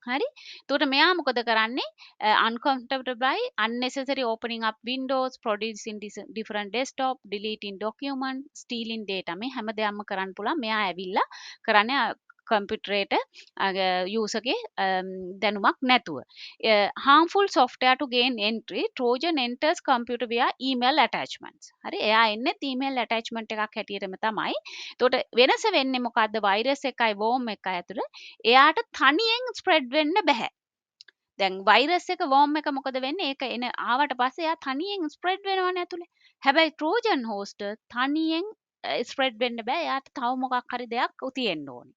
හරි. එතකොට මෙයා මොකද කරන්නේ? Uncomfortable by unnecessary opening up windows, producing different desktop, deleting document, stealing data. මේ හැම දෙයක්ම කරන්න පුළුවන්. මෙයා ඇවිල්ලා කරන්නේ කම්පියුටරේට යූසර්ගේ දැනුමක් නැතුව. Harmful software to gain entry, Trojan enters computer via email attachments. හරි, එයා එන්නේ email attachment එකක් හැටියටම තමයි. එතකොට වෙනස වෙන්නේ මොකද්ද වෛරස් එකයි වෝම් එකයි අතර? එයාට තනියෙන් ස්ප්‍රෙඩ් වෙන්න බැහැ. දැන් වෛරස් එක, වෝම් එක මොකද වෙන්නේ? ඒක එන ආවට පස්සේ එයා තනියෙන් ස්ප්‍රෙඩ් වෙනවනේ ඇතුලේ. හැබැයි ට්‍රෝජන් හෝස්ට තනියෙන් ස්ප්‍රෙඩ් වෙන්න බෑ. එයාට තව මොකක් හරි දෙයක් තියෙන්න ඕනේ.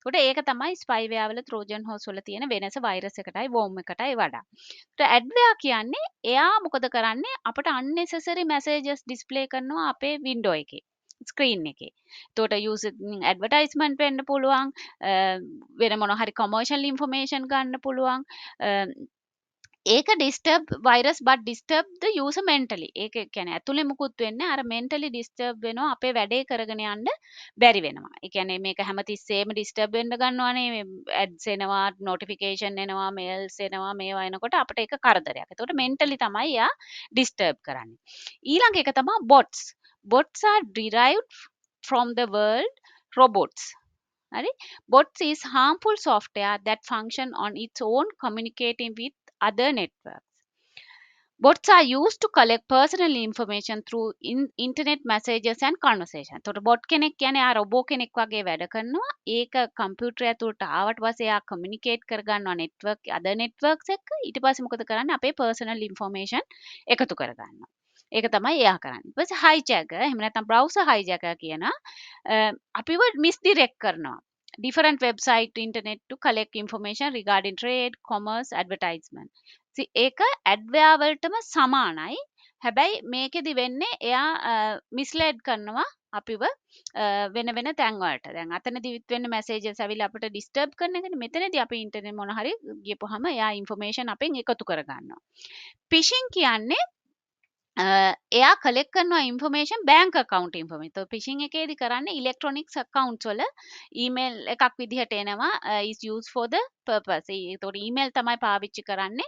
එතකොට ඒක තමයි ස්පයිවෙයාර් වල, ට්‍රෝජන් හෝස් වල තියෙන වෙනස වෛරස් එකටයි වෝම් එකටයි වඩා. එතකොට ඇඩ්වෙයාර් කියන්නේ එයා මොකද කරන්නේ? අපට unnecessary messages display කරනවා අපේ වින්ඩෝ එකේ, ස්ක්‍රීන් එකේ. එතකොට යූසර් ඇඩ්වර්ටයිස්මන්ට් වෙන්න පුළුවන්, වෙන මොන හරි කොමර්ෂල් ඉන්ෆර්මේෂන් ගන්න පුළුවන්. ඒක disturb virus but disturb the user mentally. ඒක කියන්නේ ඇතුලේ මුකුත් වෙන්නේ අර mentally disturb වෙනවා, අපේ වැඩේ කරගෙන යන්න බැරි වෙනවා. ඒ කියන්නේ මේක හැමතිස්සෙම disturb වෙන්න ගන්නවානේ. මේ ඇඩ්ස් එනවා, නොටිෆිකේෂන් එනවා, මේල්ස් එනවා. මේවා එනකොට අපිට ඒක කරදරයක්. එතකොට mentally තමයි එයා disturb කරන්නේ. ඊළඟ එක තමයි bots. Bots are derived from the word robots. හරි, bots is harmful software that function on its own, communicating with other networks. Bots are used to collect personal information through internet messages and conversation. එතකොට bot කෙනෙක් කියන්නේ ආ robot කෙනෙක් වගේ වැඩ කරනවා. ඒක කම්පියුටර් ඇතුළට ආවට පස්සේ එයා කමියුනිකේට් කරගන්නවා නෙට්වර්ක්, අදර් නෙට්වර්ක්ස් එක්ක. ඊට පස්සේ මොකද කරන්නේ? අපේ පර්සනල් ඉන්ෆර්මේෂන් එකතු කරගන්නවා. ඒක තමයි එයා කරන්නේ. ඊට පස්සේ හයිජැකර්, එහෙම නැත්නම් බ්‍රවුසර් හයිජැකර් කියන අපිව මිස්ඩිරෙක්ට් කරනවා. Different website internet to collect information regarding trade, commerce, advertisement. ඒක ඇඩ්වෙයාර් වලටම සමානයි. හැබැයි මේකෙදි වෙන්නේ එයා මිස්ලෙඩ් කරනවා අපිව වෙන වෙන තැන් වලට. දැන් අතනදිත් වෙන්නේ මැසේජස් ඇවිල්ලා අපිට ඩිස්ටර්බ් කරන එකනේ. මෙතනදී අපි ඉන්ටර්නෙට් මොන හරි ගියපුවාම එයා ඉන්ෆර්මේෂන් අපෙන් එකතු කරගන්නවා. ෆිෂින් කියන්නේ එයා කලෙක්ට් කරනවා ඉන්ෆර්මේෂන්, බැංක් ඇකවුන්ට් ඉන්ෆර්මේෂන්. ඒතකොට ෆිෂින් එකේදී කරන්නේ ඉලෙක්ට්‍රොනික්ස් ඇකවුන්ට්ස් වල ඊමේල් එකක් විදිහට එනවා, is used for the purpose. ඒතකොට ඊමේල් තමයි පාවිච්චි කරන්නේ.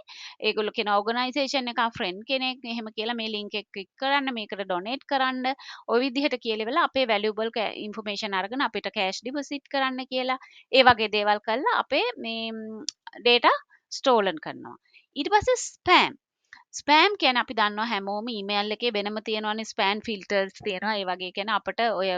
ඒගොල්ලෝ කියන ඕගනයිසේෂන් එක ෆ්‍රෙන්ඩ් කෙනෙක් එහෙම කියලා මේ ලින්ක් එක ක්ලික් කරන්න, මේකට ඩොනේට් කරන්න, ඔය විදිහට කියලා වෙලා අපේ වැලියුබල් ඉන්ෆර්මේෂන් අරගෙන අපිට කෑෂ් ඩිපොසිට් කරන්න කියලා ඒ වගේ දේවල් කරලා අපේ මේ ඩේටා ස්ටෝලන් කරනවා. ඊට පස්සේ ස්පෑම්. ස්පෑම් කියන්නේ අපි දන්නවා හැමෝම ඊමේල් එකේ වෙනම තියෙනවානේ ස්පෑම් ෆිල්ටර්ස් තියෙනවා. ඒ වගේ කියන්නේ අපට ඔය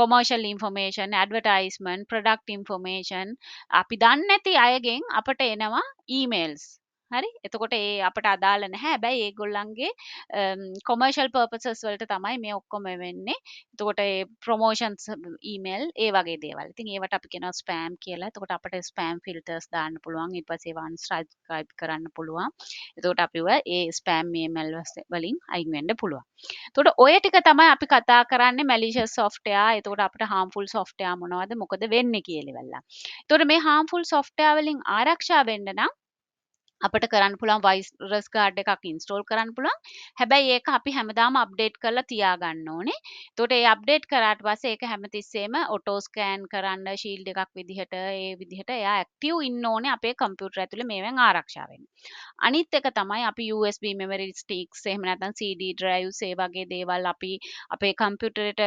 commercial information, advertisement, product information අපි දන්නේ නැති අයගෙන් අපට එනවා ඊමේල්ස්. හරි, එතකොට ඒ අපට අදාළ නැහැ. හැබැයි ඒගොල්ලන්ගේ කොමර්ෂල් පර්පසස් වලට තමයි මේ ඔක්කොම වෙන්නේ. එතකොට ඒ ප්‍රොමෝෂන්ස් ඊමේල් ඒ වගේ දේවල්. ඉතින් ඒවට අපි කියනවා ස්පෑම් කියලා. එතකොට අපට ස්පෑම් ෆිල්ටර්ස් දාන්න පුළුවන්. ඊට පස්සේ ඒවා අන්සබ්ස්ක්‍රයිබ් කරන්න පුළුවන්. එතකොට අපිව ඒ ස්පෑම් ඊමේල් වලින් අයින් වෙන්න පුළුවන්. එතකොට ඔය ටික තමයි අපි කතා කරන්නේ මැලිෂියස් සොෆ්ට්වෙයාර්. එතකොට අපිට හාම්ෆුල් සොෆ්ට්වෙයාර් මොනවද, මොකද වෙන්නේ කියලා ඉවරලා. එතකොට මේ හාම්ෆුල් සොෆ්ට්වෙයාර් වලින් ආරක්ෂා වෙන්න නම් අපිට කරන්න පුළුවන් වෛරස් ගාඩ් එකක් ඉන්ස්ටෝල් කරන්න පුළුවන්. හැබැයි ඒක අපි හැමදාම අප්ඩේට් කරලා තියාගන්න ඕනේ. එතකොට ඒ අප්ඩේට් කරාට පස්සේ ඒක හැමතිස්සෙම ඔටෝ ස්කෑන් කරන්න ෂීල්ඩ් එකක් විදිහට, ඒ විදිහට එයා ඇක්ටිව් ඉන්න ඕනේ අපේ කම්පියුටර් ඇතුලේ මේවෙන් ආරක්ෂා වෙන්න. අනිත් එක තමයි අපි USB memory sticks, එහෙම නැත්නම් CD drives, ඒ වගේ දේවල් අපි අපේ කම්පියුටරේට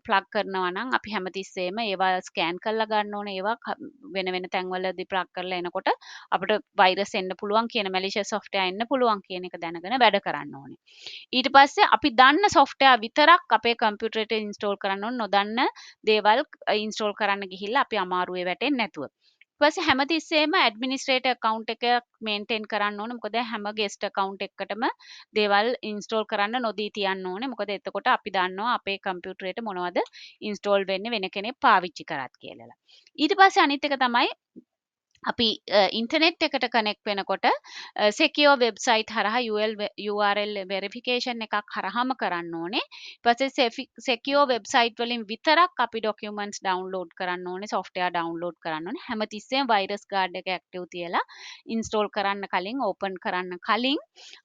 ප්ලග් කරනවා නම් අපි හැමතිස්සෙම ඒවා ස්කෑන් කරලා ගන්න ඕනේ. ඒවා වෙන වෙන තැන්වලදී ප්ලග් කරලා එනකොට අපිට වෛරස් එන්න පුළුවන්. පුළුවන් කියන, මැලිෂස් සොෆ්ට්වෙයාර් එන්න පුළුවන් කියන එක දැනගෙන වැඩ කරන්න ඕනේ. ඊට පස්සේ අපි දන්න සොෆ්ට්වෙයාර් විතරක් අපේ කම්පියුටරේට ඉන්ස්ටෝල් කරන්න ඕනේ. නොදන්න දේවල් ඉන්ස්ටෝල් කරන්න ගිහිල්ලා අපි අමාරුවේ වැටෙන්නේ නැතුව. ඊට පස්සේ හැමතිස්සෙම ඇඩ්මිනිස්ට්‍රේටර් ඇකවුන්ට් එක මේන්ටේන් කරන්න ඕනේ. මොකද හැම ගෙස්ට් ඇකවුන්ට් එකකටම දේවල් ඉන්ස්ටෝල් කරන්න නොදී තියන්න ඕනේ. මොකද එතකොට අපි දන්නවා අපේ කම්පියුටරේට මොනවද ඉන්ස්ටෝල් වෙන්නේ වෙන කෙනෙක් පාවිච්චි කරත් කියලා. ඊට පස්සේ අනිත් එක තමයි අපි ඉන්ටර්නෙට් එකට කනෙක්ට් වෙනකොට සෙකියෝර් වෙබ්සයිට් හරහා URL verification එකක් හරහාම කරන්න ඕනේ. ඊට පස්සේ සෙකියෝර් වෙබ්සයිට් වලින් විතරක් අපි ඩොකියුමන්ට්ස් ඩවුන්ලෝඩ් කරන්න ඕනේ, සොෆ්ට්වෙයාර් ඩවුන්ලෝඩ් කරන්න ඕනේ. හැමතිස්සෙම වෛරස් ගාඩ් එක ඇක්ටිව් තියලා ඉන්ස්ටෝල් කරන්න කලින්, ඕපන් කරන්න කලින්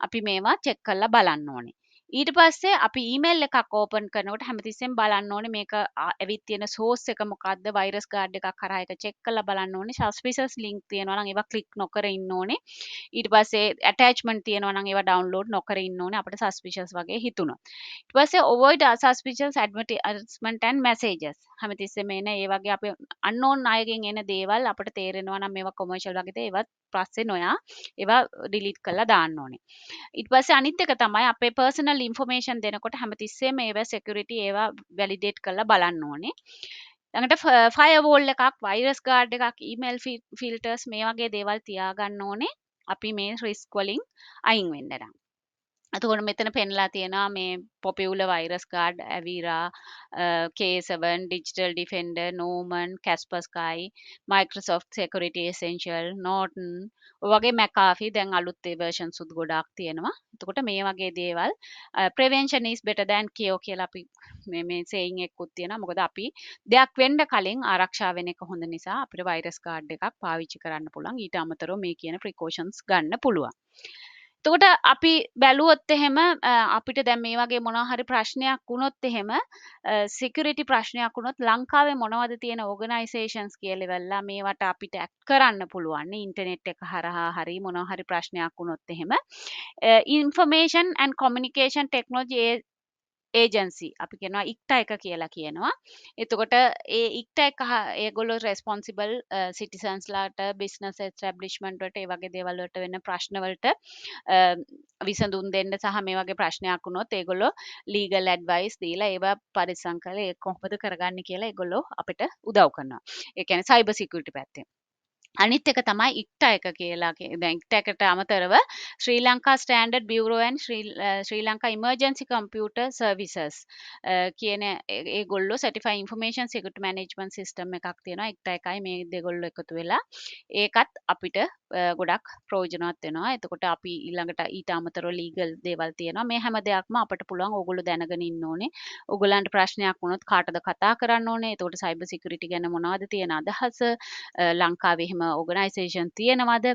අපි මේවා චෙක් කරලා බලන්න ඕනේ. ඊට පස්සේ අපි ඊමේල් එකක් ඕපන් කරනකොට හැමතිස්සෙම බලන්න ඕනේ මේක ඇවිත් තියෙන සෝස් එක මොකද්ද, වෛරස් ගාඩ් එකක් හරහා ඒක චෙක් කරලා බලන්න ඕනේ. සස්පිෂස් ලින්ක් තියෙනවා නම් ඒවා ක්ලික් නොකර ඉන්න ඕනේ. ඊට පස්සේ ඇටැච්මන්ට් තියෙනවා නම් ඒවා ඩවුන්ලෝඩ් නොකර ඉන්න ඕනේ අපිට සස්පිෂස් වගේ හිතුණොත්. ඊට පස්සේ avoid suspicious advertisement and messages. හැමතිස්සෙම එන ඒ වගේ අපි අන්නෝන් අයගෙන් එන දේවල් අපිට තේරෙනවා නම් මේවා කොමර්ෂල් වගේ දේ, ඒවත් පස්සේ නොයා ඒවා ඩිලීට් කරලා දාන්න ඕනේ. ඊට පස්සේ අනිත් එක තමයි අපේ පර්සනල් ඉන්ෆර්මේෂන් දෙනකොට හැමතිස්සෙම ඒවා සිකියුරිටි ඒවා වැලිඩේට් කරලා බලන්න ඕනේ. ළඟට ෆයර්වෝල් එකක්, වෛරස් ගාඩ් එකක්, ඊමේල් ෆිල්ටර්ස් මේ වගේ දේවල් තියාගන්න ඕනේ අපි මේ රිස්ක් වලින් අයින් වෙන්න නම්. එතකොට මෙතන පෙන්ලා තියෙනවා මේ popular virus guard, Avira, K7, Digital Defender, Norton, Kaspersky, Microsoft Security Essential, Norton ඔය වගේ, McAfee, දැන් අලුත් ඒ වර්ෂන්ස් උත් ගොඩාක් තියෙනවා. එතකොට මේ වගේ දේවල්, prevention is better than cure කියලා අපි මේ මේ සේයින් එකකුත් තියෙනවා. මොකද අපි දෙයක් වෙන්න කලින් ආරක්ෂා වෙන එක හොඳ නිසා අපිට වෛරස් ගාඩ් එකක් පාවිච්චි කරන්න පුළුවන්. ඊට අමතරව මේ කියන ප්‍රිකෝෂන්ස් ගන්න පුළුවන්. එතකොට අපි බැලුවොත් එහෙම අපිට දැන් මේ වගේ මොනවා හරි ප්‍රශ්නයක් වුණොත් එහෙම, සිකියුරිටි ප්‍රශ්නයක් වුණොත් ලංකාවේ මොනවද තියෙන ඕගනයිසේෂන්ස් කියලා ඉවරලා මේවට අපිට ඇක්ට් කරන්න පුළුවන් ඉන්ටර්නෙට් එක හරහා හරි මොනවා හරි ප්‍රශ්නයක් වුණොත් එහෙම, Information and Communication Technology Agency, අපි කියනවා ඉක්ටා එක කියලා කියනවා. එතකොට ඒ ඉක්ටා එක ඒගොල්ලෝ රෙස්පොන්සිබල් සිටිසන්ස්ලාට, බිස්නස් එස්ටැබ්ලිෂ්මන්ට් වලට, ඒ වගේ දේවල් වලට වෙන ප්‍රශ්න වලට විසඳුම් දෙන්න සහ මේ වගේ ප්‍රශ්නයක් වුණොත් ඒගොල්ලෝ ලීගල් ඇඩ්වයිස් දීලා ඒවා පරිස්සම් කරලා ඒක කොහොමද කරගන්නේ කියලා ඒගොල්ලෝ අපිට උදව් කරනවා. ඒ කියන්නේ සයිබර් සිකියුරිටි පැත්තෙන්. අනිත් එක තමයි ඉක්ටා එක කියලා. දැන් ඉක්ටා එකට අමතරව Sri Lanka standard bureau and Sri Lanka emergency computer services කියන ඒගොල්ලෝ certify information security management system එකක් තියෙනවා. ඉක්ටා එකයි මේ දෙගොල්ලෝ එකතු වෙලා ඒකත් අපිට ගොඩක් ප්‍රයෝජනවත් වෙනවා. එතකොට අපි ඊළඟට ඊට අමතරව ලීගල් දේවල් තියෙනවා. මේ හැම දෙයක්ම අපිට පුළුවන් ඕගොල්ලෝ දැනගෙන ඉන්න ඕනේ. ඕගොල්ලන්ට ප්‍රශ්නයක් වුණොත් කාටද කතා කරන්න ඕනේ? එතකොට සයිබර් සිකියුරිටි ගැන මොනවද තියෙන අදහස? ලංකාවේ එහෙම ඕගනයිසේෂන් තියෙනවද?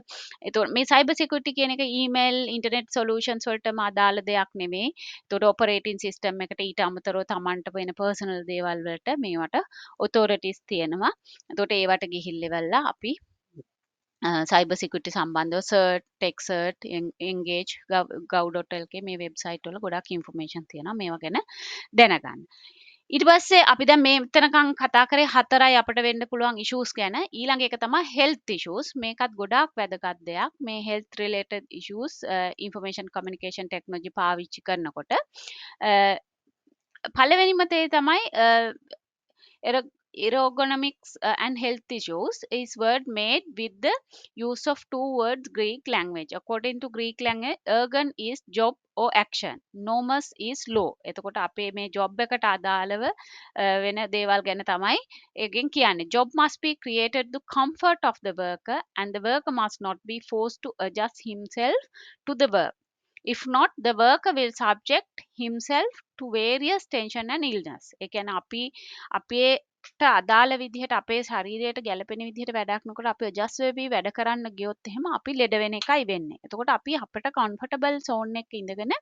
එතකොට මේ සයිබර් සිකියුරිටි කියන එක ඊමේල්, ඉන්ටර්නෙට් සොලියුෂන්ස් වලටම අදාළ දෙයක් නෙමෙයි. එතකොට ඔපරේටින් සිස්ටම් එකට ඊට අමතරව තමන්ට වෙන පර්සනල් දේවල් වලට මේවට ඔතොරිටිස් තියෙනවා. එතකොට ඒවට ගිහිල්ලා අපි සයිබර් සිකියුරිටි සම්බන්ධව cert, tech cert, engage, gov.lk මේ වෙබ්සයිට් වල ගොඩක් ඉන්ෆර්මේෂන් තියෙනවා මේවා ගැන දැනගන්න. ඊට පස්සේ අපි දැන් මේ මෙතනකම් කතා කරේ හතරයි අපිට වෙන්න පුළුවන් ඉෂුස් ගැන. ඊළඟ එක තමයි හෙල්ත් ඉෂුස්. මේකත් ගොඩාක් වැදගත් දෙයක්. මේ health related issues information communication technology පාවිච්චි කරනකොට පළවෙනිම දේ තමයි ergonomics and health issues is word made with the use of two words, Greek language. According to Greek language, ergon is job or action. Nomos is law. එතකොට අපේ මේ job එකට අදාළව වෙන දේවල් ගැන තමයි ඒකෙන් කියන්නේ. Job must be created the comfort of the worker and the worker must not be forced to adjust himself to the work. If not, the worker will subject himself to various tension and illness. ඒ කියන්නේ අපි අපේට අදාළ විදිහට, අපේ ශරීරයට ගැළපෙන විදිහට වැඩක් නොකර අපි ඇඩ්ජස්ට් වෙවි වැඩ කරන්න ගියොත් එහෙම අපි ලෙඩ වෙන එකයි වෙන්නේ. එතකොට අපි අපිට කම්ෆර්ටබල් සෝන් එකක ඉඳගෙන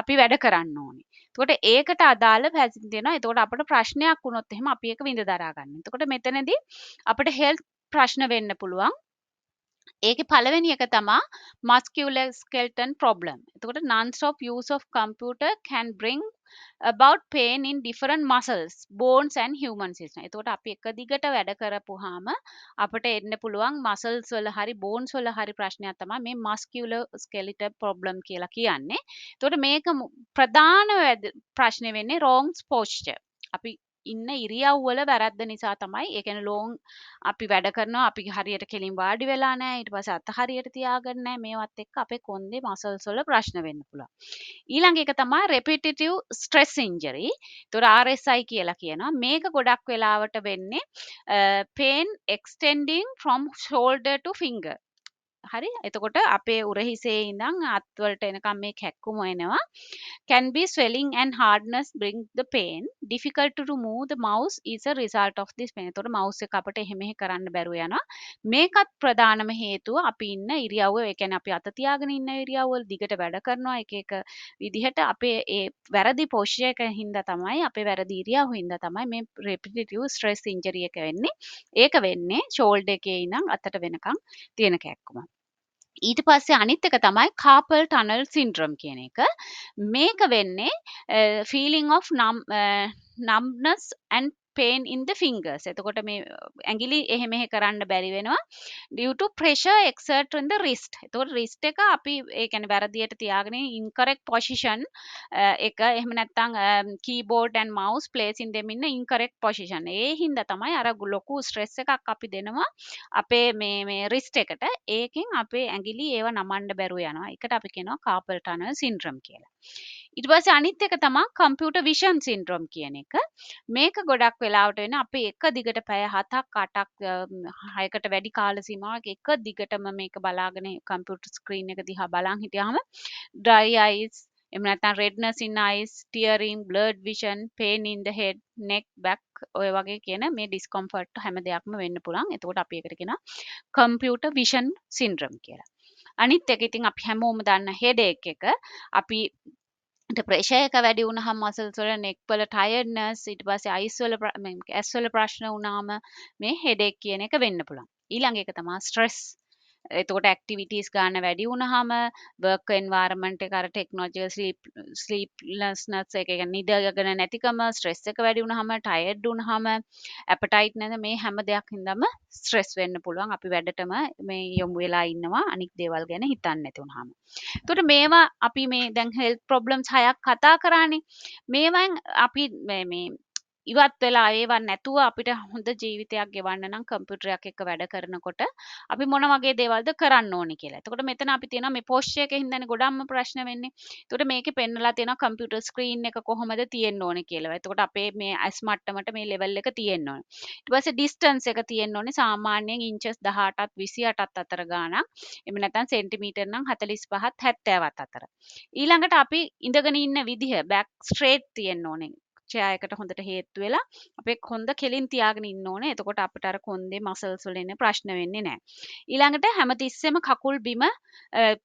අපි වැඩ කරන්න ඕනේ. එතකොට ඒකට අදාළ පැසින් තියෙනවා. එතකොට අපිට ප්‍රශ්නයක් වුණොත් එහෙම අපි ඒක විඳ දරා ගන්න. එතකොට මෙතනදී අපිට හෙල්ත් ප්‍රශ්න වෙන්න පුළුවන්. ඒකේ පළවෙනි එක තමා musculoskeletal problem. එතකොට non-stop use of computer can bring About pain in different muscles, bones and human system. එතකොට අපි එක දිගට වැඩ කරපුවාම අපිට එන්න පුළුවන් muscles වල හරි bones වල හරි ප්‍රශ්නයක් තමයි මේ musculoskeletal problem කියලා කියන්නේ. එතකොට මේක ප්‍රධාන ප්‍රශ්නේ වෙන්නේ wrong posture. අපි ඉන්න ඉරියව් වල වැරද්ද නිසා තමයි. ඒ කියන්නේ ලෝං අපි වැඩ කරනවා, අපි හරියට කෙලින් වාඩි වෙලා නැහැ, ඊට පස්සේ අත හරියට තියාගන්න නැහැ. මේවත් එක්ක අපේ කොන්දේ මසල්ස් වල ප්‍රශ්න වෙන්න පුළුවන්. ඊළඟ එක තමයි repetitive stress injury. ඒතකොට RSI කියලා කියනවා. මේක ගොඩක් වෙලාවට වෙන්නේ pain extending from shoulder to finger. හරි, එතකොට අපේ උරහිසේ ඉඳන් අත්වලට එනකම් මේ කැක්කුම එනවා. Can be swelling and hardness bring the pain. Difficult to move the mouse is a result of this pain. එතකොට mouse එක අපිට එහෙ මෙහෙ කරන්න බැරුව යනවා. මේකත් ප්‍රධානම හේතුව අපි ඉන්න ඉරියව්ව. ඒ කියන්නේ අපි අත තියාගෙන ඉන්න ඉරියව්ව වල දිගට වැඩ කරනවා එක එක විදිහට. අපේ ඒ වැරදි පොස්චර් එක හින්දා තමයි, අපේ වැරදි ඉරියව්ව හින්දා තමයි මේ repetitive stress injury එක වෙන්නේ. ඒක වෙන්නේ ෂෝල්ඩර් එකේ ඉඳන් අතට වෙනකන් තියෙන කැක්කුම. ඊට පස්සේ අනිත් එක තමයි කාපල් ටනල් සින්ඩ්‍රෝම් කියන එක. මේක වෙන්නේ feeling of numbness and pain in the fingers. එතකොට මේ ඇඟිලි එහෙ මෙහෙ කරන්න බැරි වෙනවා due to pressure exert on the wrist. එතකොට wrist එක අපි ඒ කියන්නේ වැරදියට තියාගෙන incorrect position එක, එහෙම නැත්නම් keyboard and mouse placing them in incorrect position. ඒ හින්දා තමයි අර ලොකු ස්ට්‍රෙස් එකක් අපි දෙනවා අපේ මේ මේ wrist එකට. ඒකෙන් අපේ ඇඟිලි ඒව නමන්න බැරුව යනවා. ඒකට අපි කියනවා කාපල් ටනල් සින්ඩ්‍රෝම් කියලා. ඊට පස්සේ අනිත් එක තමයි කම්පියුටර් විෂන් සින්ඩ්‍රෝම් කියන එක. මේක ගොඩක් වෙලාවට වෙන අපි එක දිගට පැය 7ක් 8ක් 6කට වැඩි කාල සීමාවක් එක දිගටම මේක බලාගෙන කම්පියුටර් ස්ක්‍රීන් එක දිහා බලන් හිටියාම dry eyes, එහෙම නැත්නම් redness in eyes, tearing, blurred vision, pain in the head, neck, back ඔය වගේ කියන මේ ඩිස්කම්ෆර්ට් හැම දෙයක්ම වෙන්න පුළුවන්. එතකොට අපි ඒකට කියනවා කම්පියුටර් විෂන් සින්ඩ්‍රෝම් කියලා. අනිත් එක ඉතින් අපි හැමෝම දන්න හෙඩේක් එක. අපි ප්‍රෙෂර් එක වැඩි වුණාම මසල්ස් වල, නෙක් වල ටයර්ඩ්නස්, ඊට පස්සේ අයිස් වල, ඇස් වල ප්‍රශ්න වුණාම මේ හෙඩේක් කියන එක වෙන්න පුළුවන්. ඊළඟ එක තමයි ස්ට්‍රෙස්. එතකොට ඇක්ටිවිටීස් ගන්න වැඩි වුණාම වර්ක් එන්වයරන්මන්ට් එක, අර ටෙක්නොලොජිකල් ස්ලීප්ලස්නස් එක, ඒ කියන්නේ නිදාගෙන නැතිකම, ස්ට්‍රෙස් එක වැඩි වුණාම, ටයර්ඩ් වුණාම, ඇපටයිට් නැද, මේ හැම දෙයක් හින්දාම ස්ට්‍රෙස් වෙන්න පුළුවන්. අපි වැඩටම මේ යොමු වෙලා ඉන්නවා අනික් දේවල් ගැන හිතන්නේ නැති වුණාම. එතකොට මේවා අපි මේ දැන් හෙල්ත් ප්‍රොබ්ලම්ස් හයක් කතා කරානේ. මේවෙන් අපි මේ මේ ඉවත් වෙලා ඒවා නැතුව අපිට හොඳ ජීවිතයක් ගෙවන්න නම් කම්පියුටරයක් එක්ක වැඩ කරනකොට අපි මොන වගේ දේවල්ද කරන්න ඕනේ කියලා. එතකොට මෙතන අපි තියෙනවා මේ පොස්චර් එකේ හින්දානේ ගොඩක්ම ප්‍රශ්න වෙන්නේ. එතකොට මේකේ පෙන්නලා තියෙනවා කම්පියුටර් ස්ක්‍රීන් එක කොහොමද තියෙන්න ඕනේ කියලා. එතකොට අපේ මේ ඇස් මට්ටමට මේ ලෙවල් එක තියෙන්න ඕනේ. ඊට පස්සේ ඩිස්ටන්ස් එක තියෙන්න ඕනේ සාමාන්‍යයෙන් ඉන්චස් 18ත් 28ත් අතර ගාණක්. එහෙම නැත්නම් සෙන්ටිමීටර් නම් 45ත් 70ත් අතර. ඊළඟට අපි ඉඳගෙන ඉන්න විදිහ බැක් ස්ට්‍රේට් තියෙන්න ඕනේ. චෙයා එකට හොඳට හේත්තු වෙලා අපේ කොන්ද කෙලින් තියාගෙන ඉන්න ඕනේ. එතකොට අපිට අර කොන්දේ මසල්ස් වල එන ප්‍රශ්න වෙන්නේ නැහැ. ඊළඟට හැමතිස්සෙම කකුල් බිම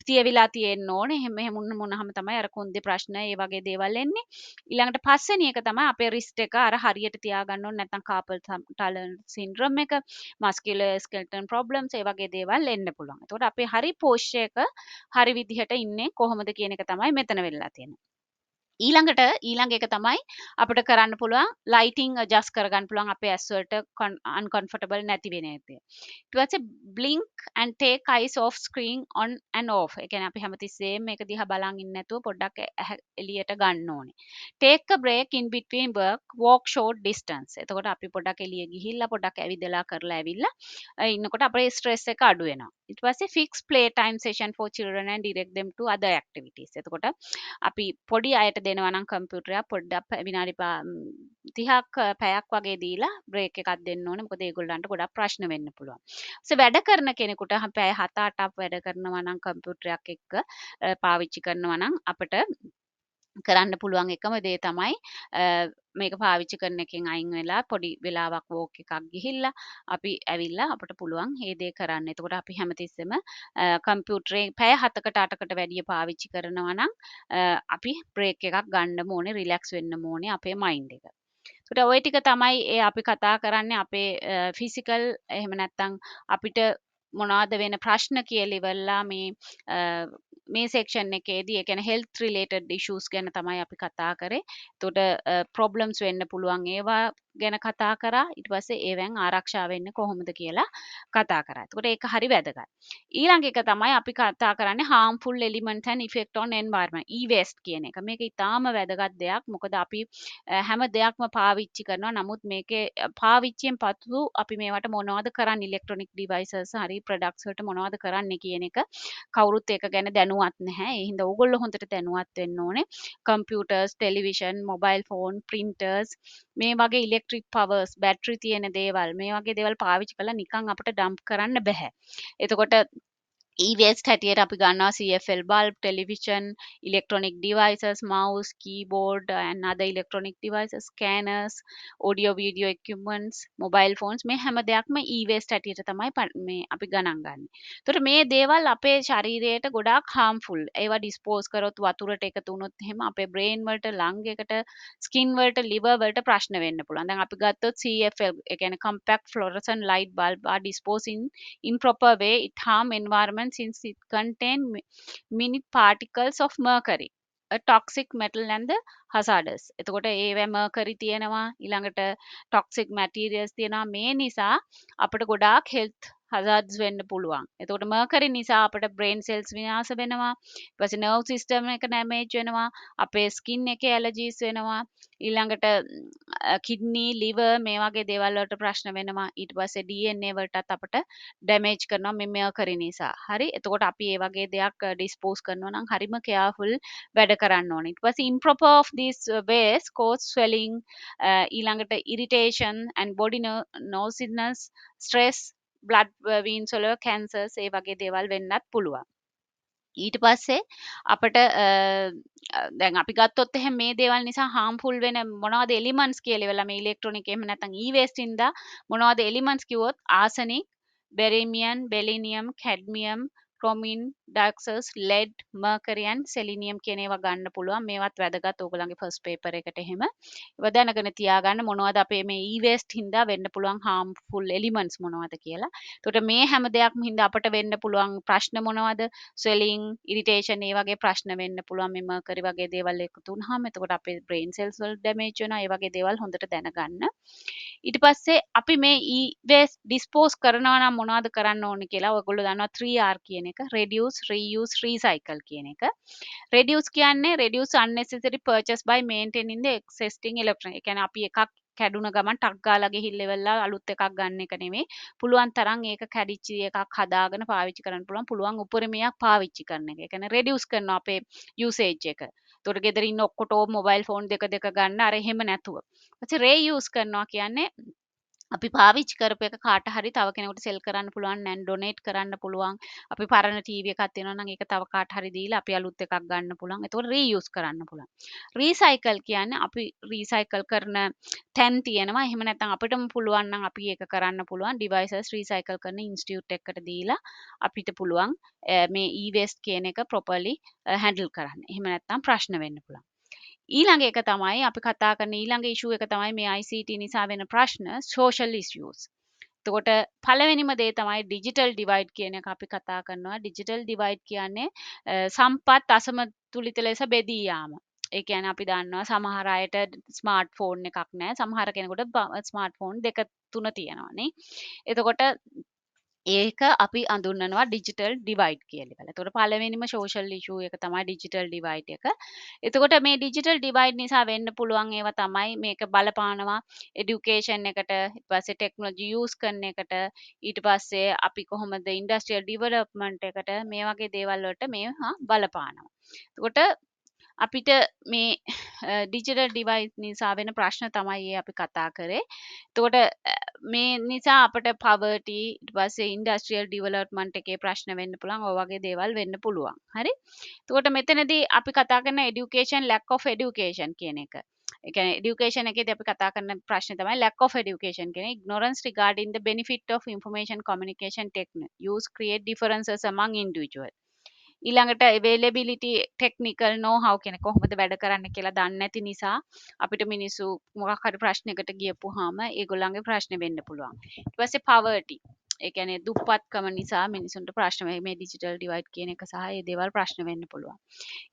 තියවිලා තියෙන්න ඕනේ. එහෙම එහෙම වුණාම තමයි අර කොන්දේ ප්‍රශ්න ඒ වගේ දේවල් එන්නේ. ඊළඟට පස්වෙනි එක තමයි අපේ රිස්ට් එක අර හරියට තියාගන්න ඕනේ. නැත්නම් කාපල් ටනල් සින්ඩ්‍රෝම් එක, මස්කියුලර් ස්කෙලටන් ප්‍රොබ්ලම්ස් ඒ වගේ දේවල් එන්න පුළුවන්. එතකොට අපේ හරි පෝස්චර් එක හරි විදිහට ඉන්නේ කොහොමද කියන එක තමයි මෙතන වෙලා තියෙන්නේ. ඊළඟට ඊළඟ එක තමයි අපිට කරන්න පුළුවන් ලයිටිං ඇඩ්ජස්ට් කරගන්න පුළුවන් අපේ ඇස් වලට අන්කම්ෆර්ටබල් නැති වෙන එක. ඊට පස්සේ blink and take eyes off screen on and off. ඒ කියන්නේ අපි හැමතිස්සෙම මේක දිහා බලන් ඉන්නේ නැතුව පොඩ්ඩක් ඇහැ එළියට ගන්න ඕනේ. Take a break in between work, walk short distance. එතකොට අපි පොඩ්ඩක් එළිය ගිහිල්ලා පොඩ්ඩක් ඇවිදලා කරලා ඇවිල්ලා ඉන්නකොට අපේ ස්ට්‍රෙස් එක අඩු වෙනවා. ඊට පස්සේ fix play time session for children and direct them to other activities. එතකොට අපි පොඩි අයට දෙනවා නම් කම්පියුටරයක් පොඩ්ඩක් විනාඩි 30ක් පැයක් වගේ දීලා බ්‍රේක් එකක් දෙන්න ඕනේ. මොකද ඒගොල්ලන්ට ගොඩක් ප්‍රශ්න වෙන්න පුළුවන්. ඊට වැඩ කරන කෙනෙකුට පැය 7 8ක් වැඩ කරනවා නම් කම්පියුටරයක් එක්ක පාවිච්චි කරනවා නම් අපිට කරන්න පුළුවන් එකම දේ තමයි මේක පාවිච්චි කරන එකෙන් අයින් වෙලා පොඩි වෙලාවක් වෝක් එකක් ගිහිල්ලා අපි ඇවිල්ලා අපිට පුළුවන් මේ දේ කරන්න. එතකොට අපි හැමතිස්සෙම කම්පියුටරේ පැය 7කට 8කට වැඩිය පාවිච්චි කරනවා නම් අපි බ්‍රේක් එකක් ගන්නම ඕනේ, රිලැක්ස් වෙන්නම ඕනේ අපේ මයින්ඩ් එක. එතකොට ඔය ටික තමයි ඒ අපි කතා කරන්නේ අපේ ෆිසිකල් එහෙම නැත්නම් අපිට මොනවද වෙන ප්‍රශ්න කියලා ඉවරලා මේ මේ සෙක්ෂන් එකේදී, ඒ කියන්නේ හෙල්ත් රිලේටඩ් ඉෂුස් ගැන තමයි අපි කතා කරේ. එතකොට ප්‍රොබ්ලම්ස් වෙන්න පුළුවන් ඒවා ගැන කතා කරා. ඊට පස්සේ ඒවෙන් ආරක්ෂා වෙන්නේ කොහොමද කියලා කතා කරා. එතකොට ඒක හරි වැදගත්. ඊළඟ එක තමයි අපි කතා කරන්නේ harmful element and effect on environment, e-waste කියන එක. මේක ඉතාම වැදගත් දෙයක්. මොකද අපි හැම දෙයක්ම පාවිච්චි කරනවා. නමුත් මේකේ පාවිච්චියෙන් පසු අපි මේවට මොනවද කරන්නේ, ඉලෙක්ට්‍රොනික ඩිවයිසස් හරි ප්‍රොඩක්ට්ස් වලට මොනවද කරන්නේ කියන එක කවුරුත් ඒක ගැන දැනුවත් නැහැ. ඒ හින්දා ඕගොල්ලෝ හොඳට දැනුවත් වෙන්න ඕනේ. කම්පියුටර්ස්, ටෙලිවිෂන්, මොබයිල් ෆෝන්, ප්‍රින්ටර්ස්, මේ වගේ ඉලෙක්ට්‍රික් පවර්ස්, බැටරි තියෙන දේවල්, මේ වගේ දේවල් පාවිච්චි කරලා නිකන් අපිට ඩම්ප් කරන්න බැහැ. එතකොට e-waste හැටියට අපි ගන්නවා CFL bulb, television, electronic devices, mouse, keyboard and other electronic devices, scanners, audio video equipments, mobile phones. මේ හැම දෙයක්ම e-waste හැටියට තමයි මේ අපි ගණන් ගන්න. එතකොට මේ දේවල් අපේ ශරීරයට ගොඩාක් harmful. ඒවා ඩිස්පෝස් කරොත්, වතුරට එකතු වුණොත් එහෙම අපේ බ්‍රේන් වලට, ලං එකට, ස්කින් වලට, ලිවර් වලට ප්‍රශ්න වෙන්න පුළුවන්. දැන් අපි ගත්තොත් CFL, ඒ කියන්නේ compact fluorescent light bulb, are disposed in improper way, it harm environment since it contain minute particles of mercury, a toxic metal and the hazardous. එතකොට ඒවැ මර්කරි තියෙනවා, ඊළඟට ටොක්සික් මැටීරියල්ස් තියෙනවා. මේ නිසා අපිට ගොඩාක් හෙල්ත් හසාඩ්ස් වෙන්න පුළුවන්. එතකොට මර්කරි නිසා අපිට බ්‍රේන් සෙල්ස් විනාශ වෙනවා. ඊට පස්සේ නර්ව් සිස්ටම් එක ඩැමේජ් වෙනවා. අපේ ස්කින් එකේ ඇලර්ජිස් වෙනවා. ඊළඟට කිඩ්නි, ලිවර් මේ වගේ දේවල් වලට ප්‍රශ්න වෙනවා. ඊට පස්සේ DNA වලටත් අපිට ඩැමේජ් කරනවා මේ මර්කරි නිසා. හරි. එතකොට අපි ඒ වගේ දෙයක් ඩිස්පෝස් කරනවා නම් හරිම කෙයාෆුල් වැඩ කරන්න ඕනේ. ඊට පස්සේ improper of these waste cause swelling, ඊළඟට irritation and body nauseousness, stress, blood veins වල cancers, ඒ වගේ දේවල් වෙන්නත් පුළුවන්. ඊට පස්සේ අපට දැන් අපි ගත්තොත් එහෙනම් මේ දේවල් නිසා හාම්ෆුල් වෙන මොනවද එලිමන්ට්ස් කියලා ඉවරලා මේ ඉලෙක්ට්‍රොනික එහෙම නැත්නම් ඊ-වේස්ට් ඉඳා මොනවද එලිමන්ට්ස් කිව්වොත් arsenic, barium, beryllium, cadmium, chromium dioxide, lead, mercury and selenium කියන ඒවා ගන්න පුළුවන්. මේවත් වැදගත් ඕගොල්ලන්ගේ ෆස්ට් පේපර් එකට එහෙම. ඒවා දැනගෙන තියාගන්න මොනවද අපේ මේ ඊ-වේස්ට් හින්දා වෙන්න පුළුවන් හාම්ෆුල් එලිමන්ට්ස් මොනවද කියලා. එතකොට මේ හැම දෙයක්ම හින්දා අපට වෙන්න පුළුවන් ප්‍රශ්න මොනවද? ස්වෙලිං, ඉරිටේෂන්, ඒ වගේ ප්‍රශ්න වෙන්න පුළුවන් මේ මර්කරි වගේ දේවල් එකතු වුනහම. එතකොට අපේ බ්‍රේන් සෙල්ස් වල ඩැමේජ් වෙනවා. ඒ වගේ දේවල් හොඳට දැනගන්න. ඊට පස්සේ අපි මේ ඊ-වේස්ට් ඩිස්පෝස් කරනවා නම් මොනවද කරන්න ඕනේ කියලා ඔයගොල්ලෝ දන්නවා 3R කියන එක, reduce, reuse, recycle කියන එක. Reduce කියන්නේ reduce unnecessary purchase by maintaining the existing electronic. ඒ කියන්නේ අපි එකක් කැඩුන ගමන් ටක් ගාලා ගිහිල්ලා ඉවරලා අලුත් එකක් ගන්න එක නෙමෙයි. පුළුවන් තරම් ඒක කැඩිච්ච එකක් හදාගෙන පාවිච්චි කරන්න පුළුවන්. පුළුවන් උපරිමයක් පාවිච්චි කරන එක. ඒ කියන්නේ reduce කරනවා අපේ usage එක. එතකොට ගෙදර ඉන්න ඔක්කොටම මොබයිල් ෆෝන් දෙක දෙක ගන්න අර එහෙම නැතුව. ඊපස්සේ reuse කරනවා කියන්නේ අපි පාවිච්චි කරපු එක කාට හරි තව කෙනෙකුට සෙල් කරන්න පුළුවන් නම් ඩොනේට් කරන්න පුළුවන්. අපි පරණ ටීවී එකක් තියෙනවා නම් ඒක තව කාට හරි දීලා අපි අලුත් එකක් ගන්න පුළුවන්. එතකොට රීයුස් කරන්න පුළුවන්. රීසයිකල් කියන්නේ අපි රීසයිකල් කරන තැන් තියෙනවා. එහෙම නැත්නම් අපිටම පුළුවන් නම් අපි ඒක කරන්න පුළුවන්. ඩිවයිසස් රීසයිකල් කරන ඉන්ස්ටිටියුට් එකකට දීලා අපිට පුළුවන් මේ ඊ-වේස්ට් කියන එක ප්‍රොපර්ලි හැන්ඩල් කරන්න. එහෙම නැත්නම් ප්‍රශ්න වෙන්න පුළුවන්. ඊළඟ එක තමයි අපි කතා කරන ඊළඟ ඉෂුව එක තමයි මේ ICT නිසා වෙන ප්‍රශ්න, සෝෂල් ඉෂුස්. එතකොට පළවෙනිම දේ තමයි ඩිජිටල් ඩිවයිඩ් කියන එක අපි කතා කරනවා. ඩිජිටල් ඩිවයිඩ් කියන්නේ සම්පත් අසමතුලිත ලෙස බෙදී යාම. ඒ කියන්නේ අපි දන්නවා සමහර අයට ස්මාර්ට් ෆෝන් එකක් නැහැ. සමහර කෙනෙකුට ස්මාර්ට් ෆෝන් දෙක තුන තියෙනවා නේ. එතකොට ඒක අපි අඳුන්වනවා ඩිජිටල් ඩිවයිඩ් කියලා. එතකොට පළවෙනිම සෝෂල් ඉෂුව එක තමයි ඩිජිටල් ඩිවයිඩ් එක. එතකොට මේ ඩිජිටල් ඩිවයිඩ් නිසා වෙන්න පුළුවන් ඒවා තමයි මේක බලපානවා එඩියුකේෂන් එකට, ඊට පස්සේ ටෙක්නොලොජි යූස් කරන එකට, ඊට පස්සේ අපි කොහොමද ඉන්ඩස්ට්‍රියල් ඩිවලොප්මන්ට් එකට, මේ වගේ දේවල් වලට මේවා බලපානවා. එතකොට අපිට මේ ඩිජිටල් ඩිවයිස් නිසා වෙන ප්‍රශ්න තමයි ඒ අපි කතා කරේ. එතකොට මේ නිසා අපට පවර්ටි, ඊට පස්සේ ඉන්ඩස්ට්‍රියල් ඩිවලොප්මන්ට් එකේ ප්‍රශ්න වෙන්න පුළුවන්. ඔය වගේ දේවල් වෙන්න පුළුවන්. හරි? එතකොට මෙතනදී අපි කතා කරන එඩියුකේෂන්, lack of education කියන එක. ඒ කියන්නේ එඩියුකේෂන් එකේදී අපි කතා කරන ප්‍රශ්නේ තමයි lack of education කියන ignorance regarding the benefit of information communication technology use create differences among individual. ඊළඟට availability technical know how කියන කොහොමද වැඩ කරන්න කියලා දන්නේ නැති නිසා අපිට මිනිස්සු මොකක් හරි ප්‍රශ්නයකට ගියපුවාම ඒගොල්ලන්ගේ ප්‍රශ්න වෙන්න පුළුවන්. ඊට පස්සේ poverty. ඒ කියන්නේ දුප්පත්කම නිසා මිනිසුන්ට ප්‍රශ්න මේ ඩිජිටල් ඩිවයිඩ් කියන එක සහ ඒ දේවල් ප්‍රශ්න වෙන්න පුළුවන්.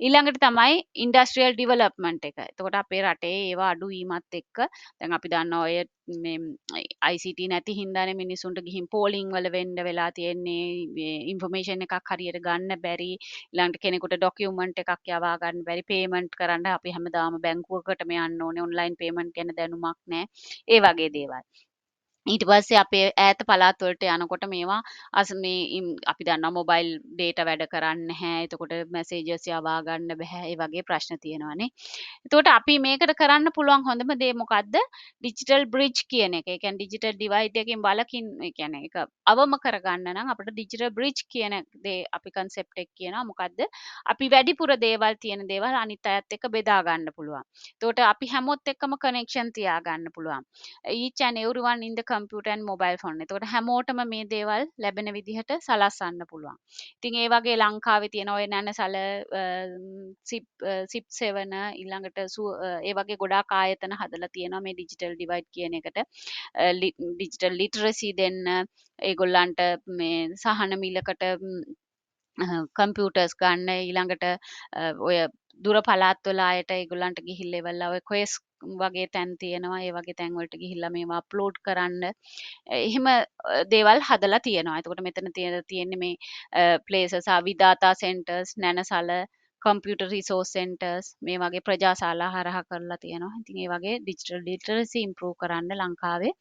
ඊළඟට තමයි ඉන්ඩස්ට්‍රියල් ඩිවලොප්මන්ට් එක. එතකොට අපේ රටේ ඒවා අඩු වීමත් එක්ක දැන් අපි දන්නවා ඔය මේ ICT නැති හින්දානේ මිනිසුන්ට ගිහින් පෝලිං වල වෙන්න වෙලා තියෙන්නේ. මේ ඉන්ෆර්මේෂන් එකක් හරියට ගන්න බැරි, ඊළඟට කෙනෙකුට ඩොකියුමන්ට් එකක් යවා ගන්න බැරි, පේමන්ට් කරන්න අපි හැමදාම බැංකුවකටම යන්න ඕනේ, ඔන්ලයින් පේමන්ට් ගැන දැනුමක් නැහැ. ඒ වගේ දේවල්. ඊට පස්සේ අපේ ඈත පළාත් වලට යනකොට මේවා අස් මේ අපි දන්නවා මොබයිල් ඩේටා වැඩ කරන්නේ නැහැ. එතකොට මැසේජස් යවා ගන්න බැහැ. ඒ වගේ ප්‍රශ්න තියෙනවානේ. එතකොට අපි මේකට කරන්න පුළුවන් හොඳම දේ මොකද්ද? ඩිජිටල් බ්‍රිජ් කියන එක. ඒ කියන්නේ ඩිජිටල් ඩිවයිඩ් එකෙන් වලකින්, ඒ කියන්නේ ඒක අවම කරගන්න නම් අපිට ඩිජිටල් බ්‍රිජ් කියන දේ අපි කන්සෙප්ට් එක කියනවා. මොකද්ද? අපි වැඩිපුර දේවල් තියෙන දේවල් අනිත් අයත් එක්ක බෙදා ගන්න පුළුවන්. එතකොට අපි හැමොත් එක්කම කනෙක්ෂන් තියා ගන්න පුළුවන්. Each and everyone in the computer and mobile phone. එතකොට හැමෝටම මේ දේවල් ලැබෙන විදිහට සලස්වන්න පුළුවන්. ඉතින් ඒ වගේ ලංකාවේ තියෙන ඔය නැනසල, සිප් සිප් 7, ඊළඟට ඒ වගේ ගොඩාක් ආයතන හදලා තියෙනවා මේ ඩිජිටල් ඩිවයිඩ් කියන එකට ඩිජිටල් ලිටරසි දෙන්න, ඒගොල්ලන්ට මේ සහන මිලකට කම්පියුටර්ස් ගන්න, ඊළඟට ඔය දුර පළාත් වල අයට ඒගොල්ලන්ට ගිහිල්ලා ඉවරලා ඔය කොයස් වගේ තැන් තියෙනවා. ඒ වගේ තැන් වලට ගිහිල්ලා මේවා අප්ලෝඩ් කරන්න එහෙම දේවල් හදලා තියෙනවා. එතකොට මෙතන තියෙන තියෙන්නේ මේ places Vidatha centres, Nanasala, computer resource centres, මේ වගේ ප්‍රජාශාලා හරහා කරලා තියෙනවා. ඉතින් ඒ වගේ ඩිජිටල් ලිටරසි ඉම්ප්‍රූව් කරන්න ලංකාවේ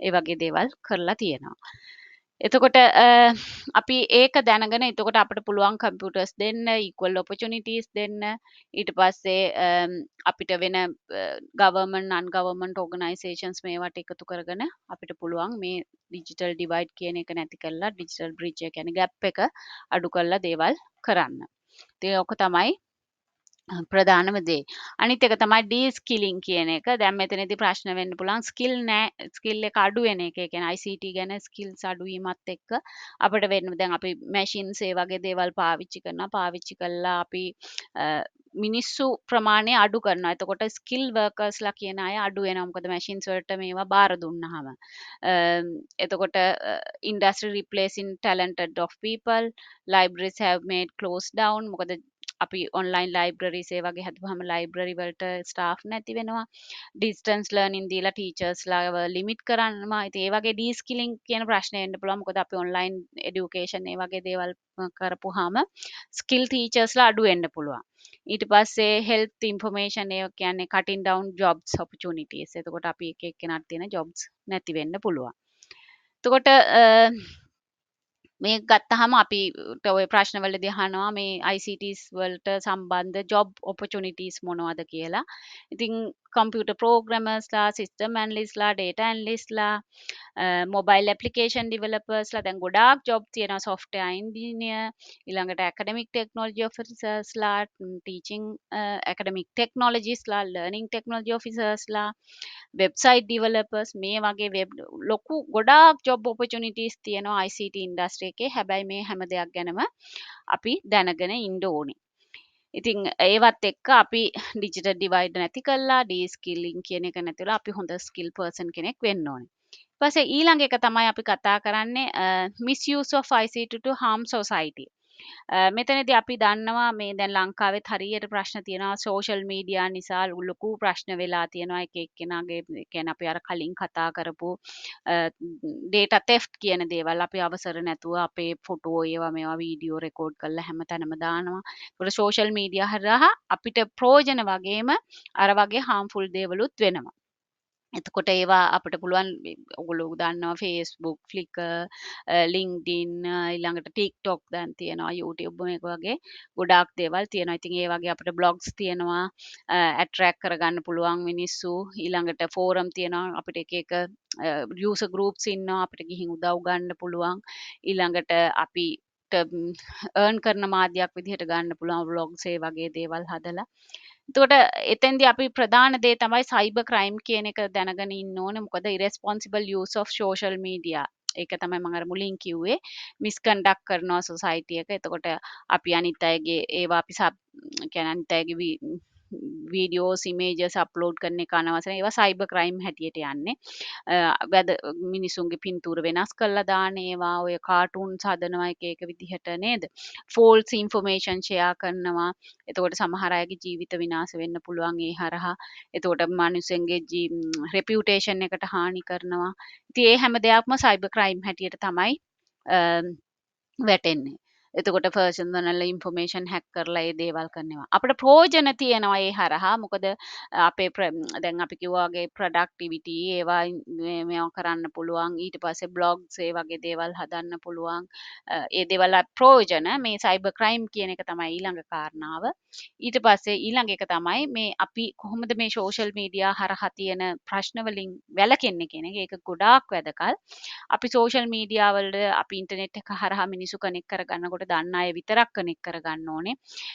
ඒ වගේ දේවල් කරලා තියෙනවා. එතකොට අපි ඒක දැනගෙන එතකොට අපිට පුළුවන් කම්පියුටර්ස් දෙන්න, ඉක්වල් ඔපචුනිටීස් දෙන්න. ඊට පස්සේ අපිට වෙන ගවර්න්මන්ට්, නන් ගවර්න්මන්ට් ඕගනයිසේෂන්ස් මේවට එකතු කරගෙන අපිට පුළුවන් මේ ඩිජිටල් ඩිවයිඩ් කියන එක නැති කරලා ඩිජිටල් බ්‍රිජ් එක කියන්නේ ගැප් එක අඩු කරලා දේවල් කරන්න. ඉතින් ඔක තමයි ප්‍රධානම දේ. අනිත් එක තමයි ඩී-ස්කිලිං කියන එක. දැන් මෙතනදී ප්‍රශ්න වෙන්න පුළුවන් ස්කිල් නෑ, ස්කිල් එක අඩු වෙන එක. ඒ කියන්නේ ICT ගැන ස්කිල්ස් අඩු වීමත් එක්ක අපිට වෙන්න දැන් අපි මැෂින්ස් ඒ වගේ දේවල් පාවිච්චි කරනවා. පාවිච්චි කළා අපි මිනිස්සු ප්‍රමාණය අඩු කරනවා. එතකොට ස්කිල් වර්කර්ස්ලා කියන අය අඩු වෙනවා. මොකද මැෂින්ස් වලට මේවා බාර දුන්නාම. එතකොට industry replacing talented of people, libraries have made close down. මොකද අපි ඔන්ලයින් ලයිබ්‍රරිස් ඒ වගේ හැදුවහම ලයිබ්‍රරි වලට ස්ටාෆ් නැති වෙනවා. ඩිස්ටන්ස් ලර්නින් දීලා ටීචර්ස්ලාව ලිමිට් කරනවා. ඉතින් ඒ වගේ ඩී-ස්කිලිං කියන ප්‍රශ්නේ එන්න පුළුවන්. මොකද අපි ඔන්ලයින් එඩියුකේෂන් ඒ වගේ දේවල් කරපුවාම ස්කිල් ටීචර්ස්ලා අඩු වෙන්න පුළුවන්. ඊට පස්සේ හෙල්ත් ඉන්ෆර්මේෂන්, ඒ කියන්නේ කටින් ඩවුන් ජොබ්ස් ඔපචුනිටීස්. එතකොට අපි එක එක්කෙනාට තියෙන ජොබ්ස් නැති වෙන්න පුළුවන්. එතකොට මේක ගත්තහම අපිට ඔය ප්‍රශ්නවලදී අහනවා මේ ICTs වලට සම්බන්ධ ජොබ් ඔපචුනිටීස් මොනවද කියලා. ඉතින් කම්පියුටර් ප්‍රෝග්‍රෑමර්ස්ලා, සිස්ටම් ඇනලිස්ට්ලා, ඩේටා ඇනලිස්ට්ලා, මොබයිල් ඇප්ලිකේෂන් ඩෙවලොපර්ස්ලා, දැන් ගොඩාක් ජොබ් තියෙනවා. සොෆ්ට්වෙයාර් ඉන්ජිනියර්, ඊළඟට ඇකඩමික් ටෙක්නොලොජි ඔෆිසර්ස්ලා, ටීචින් ඇකඩමික් ටෙක්නොලොජිස්ට්ලා, ලර්නින් ටෙක්නොලොජි ඔෆිසර්ස්ලා, වෙබ්සයිට් ඩෙවලොපර්ස්, මේ වගේ වෙබ් ලොකු ගොඩාක් ජොබ් ඔපචුනිටීස් තියෙනවා ICT industry එකේ. හැබැයි මේ හැම දෙයක් ගැනම අපි දැනගෙන ඉන්න ඕනේ. ඉතින් ඒවත් එක්ක අපි ඩිජිටල් ඩිවයිඩ් නැති කරලා, ඩී-ස්කිලිං කියන එක නැතිවලා අපි හොඳ ස්කිල් පර්සන් කෙනෙක් වෙන්න ඕනේ. ඊට පස්සේ ඊළඟ එක තමයි අපි කතා කරන්නේ misuse of ICT to harm society. මෙතනදී අපි දන්නවා මේ දැන් ලංකාවෙත් හරියට ප්‍රශ්න තියෙනවා. සෝෂල් මීඩියා නිසා ලොකු ප්‍රශ්න වෙලා තියෙනවා එක එක්කෙනාගේ. ඒ කියන්නේ අපි අර කලින් කතා කරපු ඩේටා තෙෆ්ට් කියන දේවල්, අපි අවසර නැතුව අපේ ෆොටෝ ඒවා මේවා වීඩියෝ රෙකෝඩ් කරලා හැම තැනම දානවා. ඒකට සෝෂල් මීඩියා හරහා අපිට ප්‍රයෝජන වගේම අර වගේ හාම්ෆුල් දේවලුත් වෙනවා. එතකොට ඒවා අපිට පුළුවන්, ඔයගොල්ලෝ දන්නවා Facebook, Flickr, LinkedIn, ඊළඟට TikTok දැන් තියෙනවා, YouTube, මේක වගේ ගොඩාක් දේවල් තියෙනවා. ඉතින් ඒ වගේ අපිට බ්ලොග්ස් තියෙනවා, ඇට්‍රැක්ට් කරගන්න පුළුවන් මිනිස්සු. ඊළඟට ෆෝරම් තියෙනවා, අපිට එක එක යූසර් ගෲප්ස් ඉන්නවා, අපිට ගිහින් උදව් ගන්න පුළුවන්. ඊළඟට අපි අර්න් කරන මාධ්‍යයක් විදිහට ගන්න පුළුවන් බ්ලොග්ස් ඒ වගේ දේවල් හදලා. එතකොට එතෙන්දී අපි ප්‍රධාන දේ තමයි සයිබර් ක්‍රයිම් කියන එක දැනගෙන ඉන්න ඕනේ. මොකද irresponsible use of social media. ඒක තමයි මම අර මුලින් කිව්වේ. මිස්කන්ඩක්ට් කරනවා සොසයිටි එක. එතකොට අපි අනිත් අයගේ ඒවා අපි සබ් කියන්නේ අනිත් අයගේ වීඩියෝස්, ඉමේජස් අප්ලෝඩ් කරන එක අනවසර ඒවා සයිබර් ක්‍රයිම් හැටියට යන්නේ. වැද මිනිසුන්ගේ පින්තූර වෙනස් කරලා දාන ඒවා, ඔය කාටුන්ස් හදනවා එක එක විදිහට නේද? ෆෝල්ස් ඉන්ෆර්මේෂන් ෂෙයා කරනවා. එතකොට සමහර අයගේ ජීවිත විනාශ වෙන්න පුළුවන් ඒ හරහා. එතකොට මිනිස්සුන්ගේ රෙපියුටේෂන් එකට හානි කරනවා. ඉතින් ඒ හැම දෙයක්ම සයිබර් ක්‍රයිම් හැටියට තමයි වැටෙන්නේ. එතකොට පර්සනල් ඉන්ෆර්මේෂන් හැක් කරලා ඒ දේවල් කරනවා. අපිට ප්‍රයෝජන තියෙනවා ඒ හරහා. මොකද අපේ දැන් අපි කිව්වා වගේ ප්‍රොඩක්ටිවිටි ඒවා මේවා කරන්න පුළුවන්. ඊට පස්සේ බ්ලොග්ස් ඒ වගේ දේවල් හදන්න පුළුවන්. ඒ දේවල් ප්‍රයෝජන. මේ සයිබර් ක්‍රයිම් කියන එක තමයි ඊළඟ කාරණාව. ඊට පස්සේ ඊළඟ එක තමයි මේ අපි කොහොමද මේ සෝෂල් මීඩියා හරහා තියෙන ප්‍රශ්න වලින් වැළකෙන්නේ කියන එක. ඒක ගොඩාක් වැදගත්. අපි සෝෂල් මීඩියා වලට අපි ඉන්ටර්නෙට් එක හරහා මිනිස්සු කනෙක්ට් කරගන්නකොට දන්න අය විතරක් කනෙක්ට් කරගන්න ඕනේ.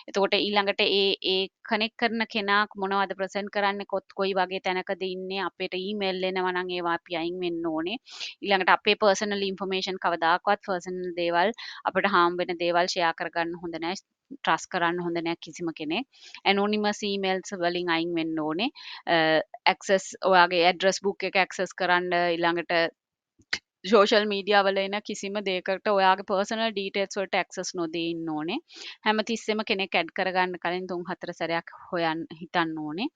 එතකොට ඊළඟට ඒ ඒ කනෙක්ට් කරන කෙනා මොනවද ප්‍රසන්ට් කරන්නේ, කොයි වගේ තැනකද ඉන්නේ, අපිට ඊමේල් එනවා නම් ඒවා අපි අයින් වෙන්න ඕනේ. ඊළඟට අපේ පර්සනල් ඉන්ෆර්මේෂන් කවදාකවත් පර්සනල් දේවල් අපිට හාම් වෙන දේවල් ෂෙයා කරගන්න හොඳ නෑ. ට්‍රස්ට් කරන්න හොඳ නෑ කිසිම කෙනෙක්. ඇනොනිමස් ඊමේල්ස් වලින් අයින් වෙන්න ඕනේ. ඇක්සස් ඔයාගේ ඇඩ්‍රස් බුක් එක ඇක්සස් කරන්න, ඊළඟට සෝෂල් මීඩියා වල එන කිසිම දෙයකට ඔයාගේ පර්සනල් ඩීටේල්ස් වලට ඇක්සස් නොදී ඉන්න ඕනේ. හැමතිස්සෙම කෙනෙක් ඇඩ් කරගන්න කලින් තුන් හතර සැරයක් හොයන්න හිතන්න ඕනේ.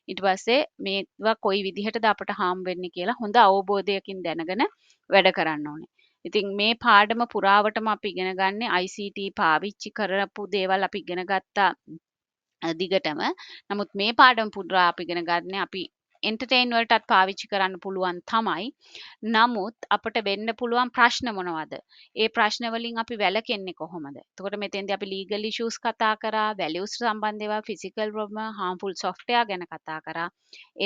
ඊට පස්සේ මේවා කොයි විදිහටද අපට හාම් වෙන්නේ කියලා හොඳ අවබෝධයකින් දැනගෙන වැඩ කරන්න ඕනේ. ඉතින් මේ පාඩම පුරාවටම අපි ඉගෙන ගන්නේ ICT පාවිච්චි කරපු දේවල් අපි ඉගෙන ගත්තා දිගටම. නමුත් මේ පාඩම පුරා අපි ඉගෙන ගන්නේ අපි එන්ටර්ටේන් වලටත් පාවිච්චි කරන්න පුළුවන් තමයි. නමුත් අපට වෙන්න පුළුවන් ප්‍රශ්න මොනවද? ඒ ප්‍රශ්න වලින් අපි වැළකෙන්නේ කොහොමද? එතකොට මෙතෙන්දී අපි ලීගල් ඉෂුස් කතා කරා, වැලියුස් සම්බන්ධ ඒවා, ෆිසිකල් ප්‍රොබ්ලම්, හාම්ෆුල් සොෆ්ට්වෙයාර් ගැන කතා කරා,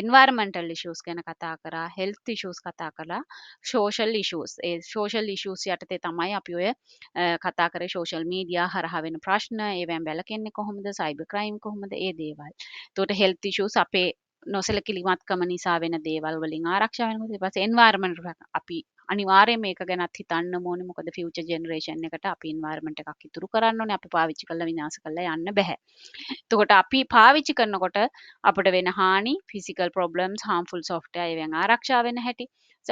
එන්වයරන්මන්ටල් ඉෂුස් ගැන කතා කරා, හෙල්ත් ඉෂුස් කතා කරා, සෝෂල් ඉෂුස්. ඒ සෝෂල් ඉෂුස් යටතේ තමයි අපි ඔය කතා කරේ සෝෂල් මීඩියා හරහා වෙන ප්‍රශ්න, ඒවෙන් වැළකෙන්නේ කොහොමද, සයිබර් ක්‍රයිම් කොහොමද, ඒ දේවල්. එතකොට හෙල්ත් ඉෂුස් අපේ නොසලකිලිමත්කම නිසා වෙන දේවල් වලින් ආරක්ෂා වෙනකොට, ඊට පස්සේ එන්වයරන්මන්ට් අපි අනිවාර්යයෙන් මේක ගැනත් හිතන්න ඕනේ. මොකද ෆියුචර් ජෙනරේෂන් එකට අපි එන්වයරන්මන්ට් එකක් ඉතුරු කරන්න ඕනේ. අපි පාවිච්චි කරලා විනාශ කරලා යන්න බැහැ. එතකොට අපි පාවිච්චි කරනකොට අපිට වෙන හානි, ෆිසිකල් ප්‍රොබ්ලම්ස්, හාම්ෆුල් සොෆ්ට්වෙයාර් ඒවෙන් ආරක්ෂා වෙන හැටි,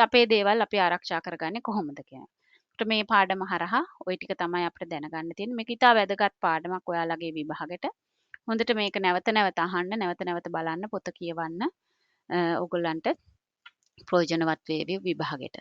අපේ දේවල් අපි ආරක්ෂා කරගන්නේ කොහොමද කියන. එතකොට මේ පාඩම හරහා ඔය ටික තමයි අපිට දැනගන්න තියෙන්නේ. මේක ඉතා වැදගත් පාඩමක් ඔයාලගේ විභාගෙට. හොඳට මේක නැවත නැවත අහන්න, නැවත නැවත බලන්න, පොත කියවන්න, ඔයගොල්ලන්ට ප්‍රයෝජනවත් වේවි විභාගෙට.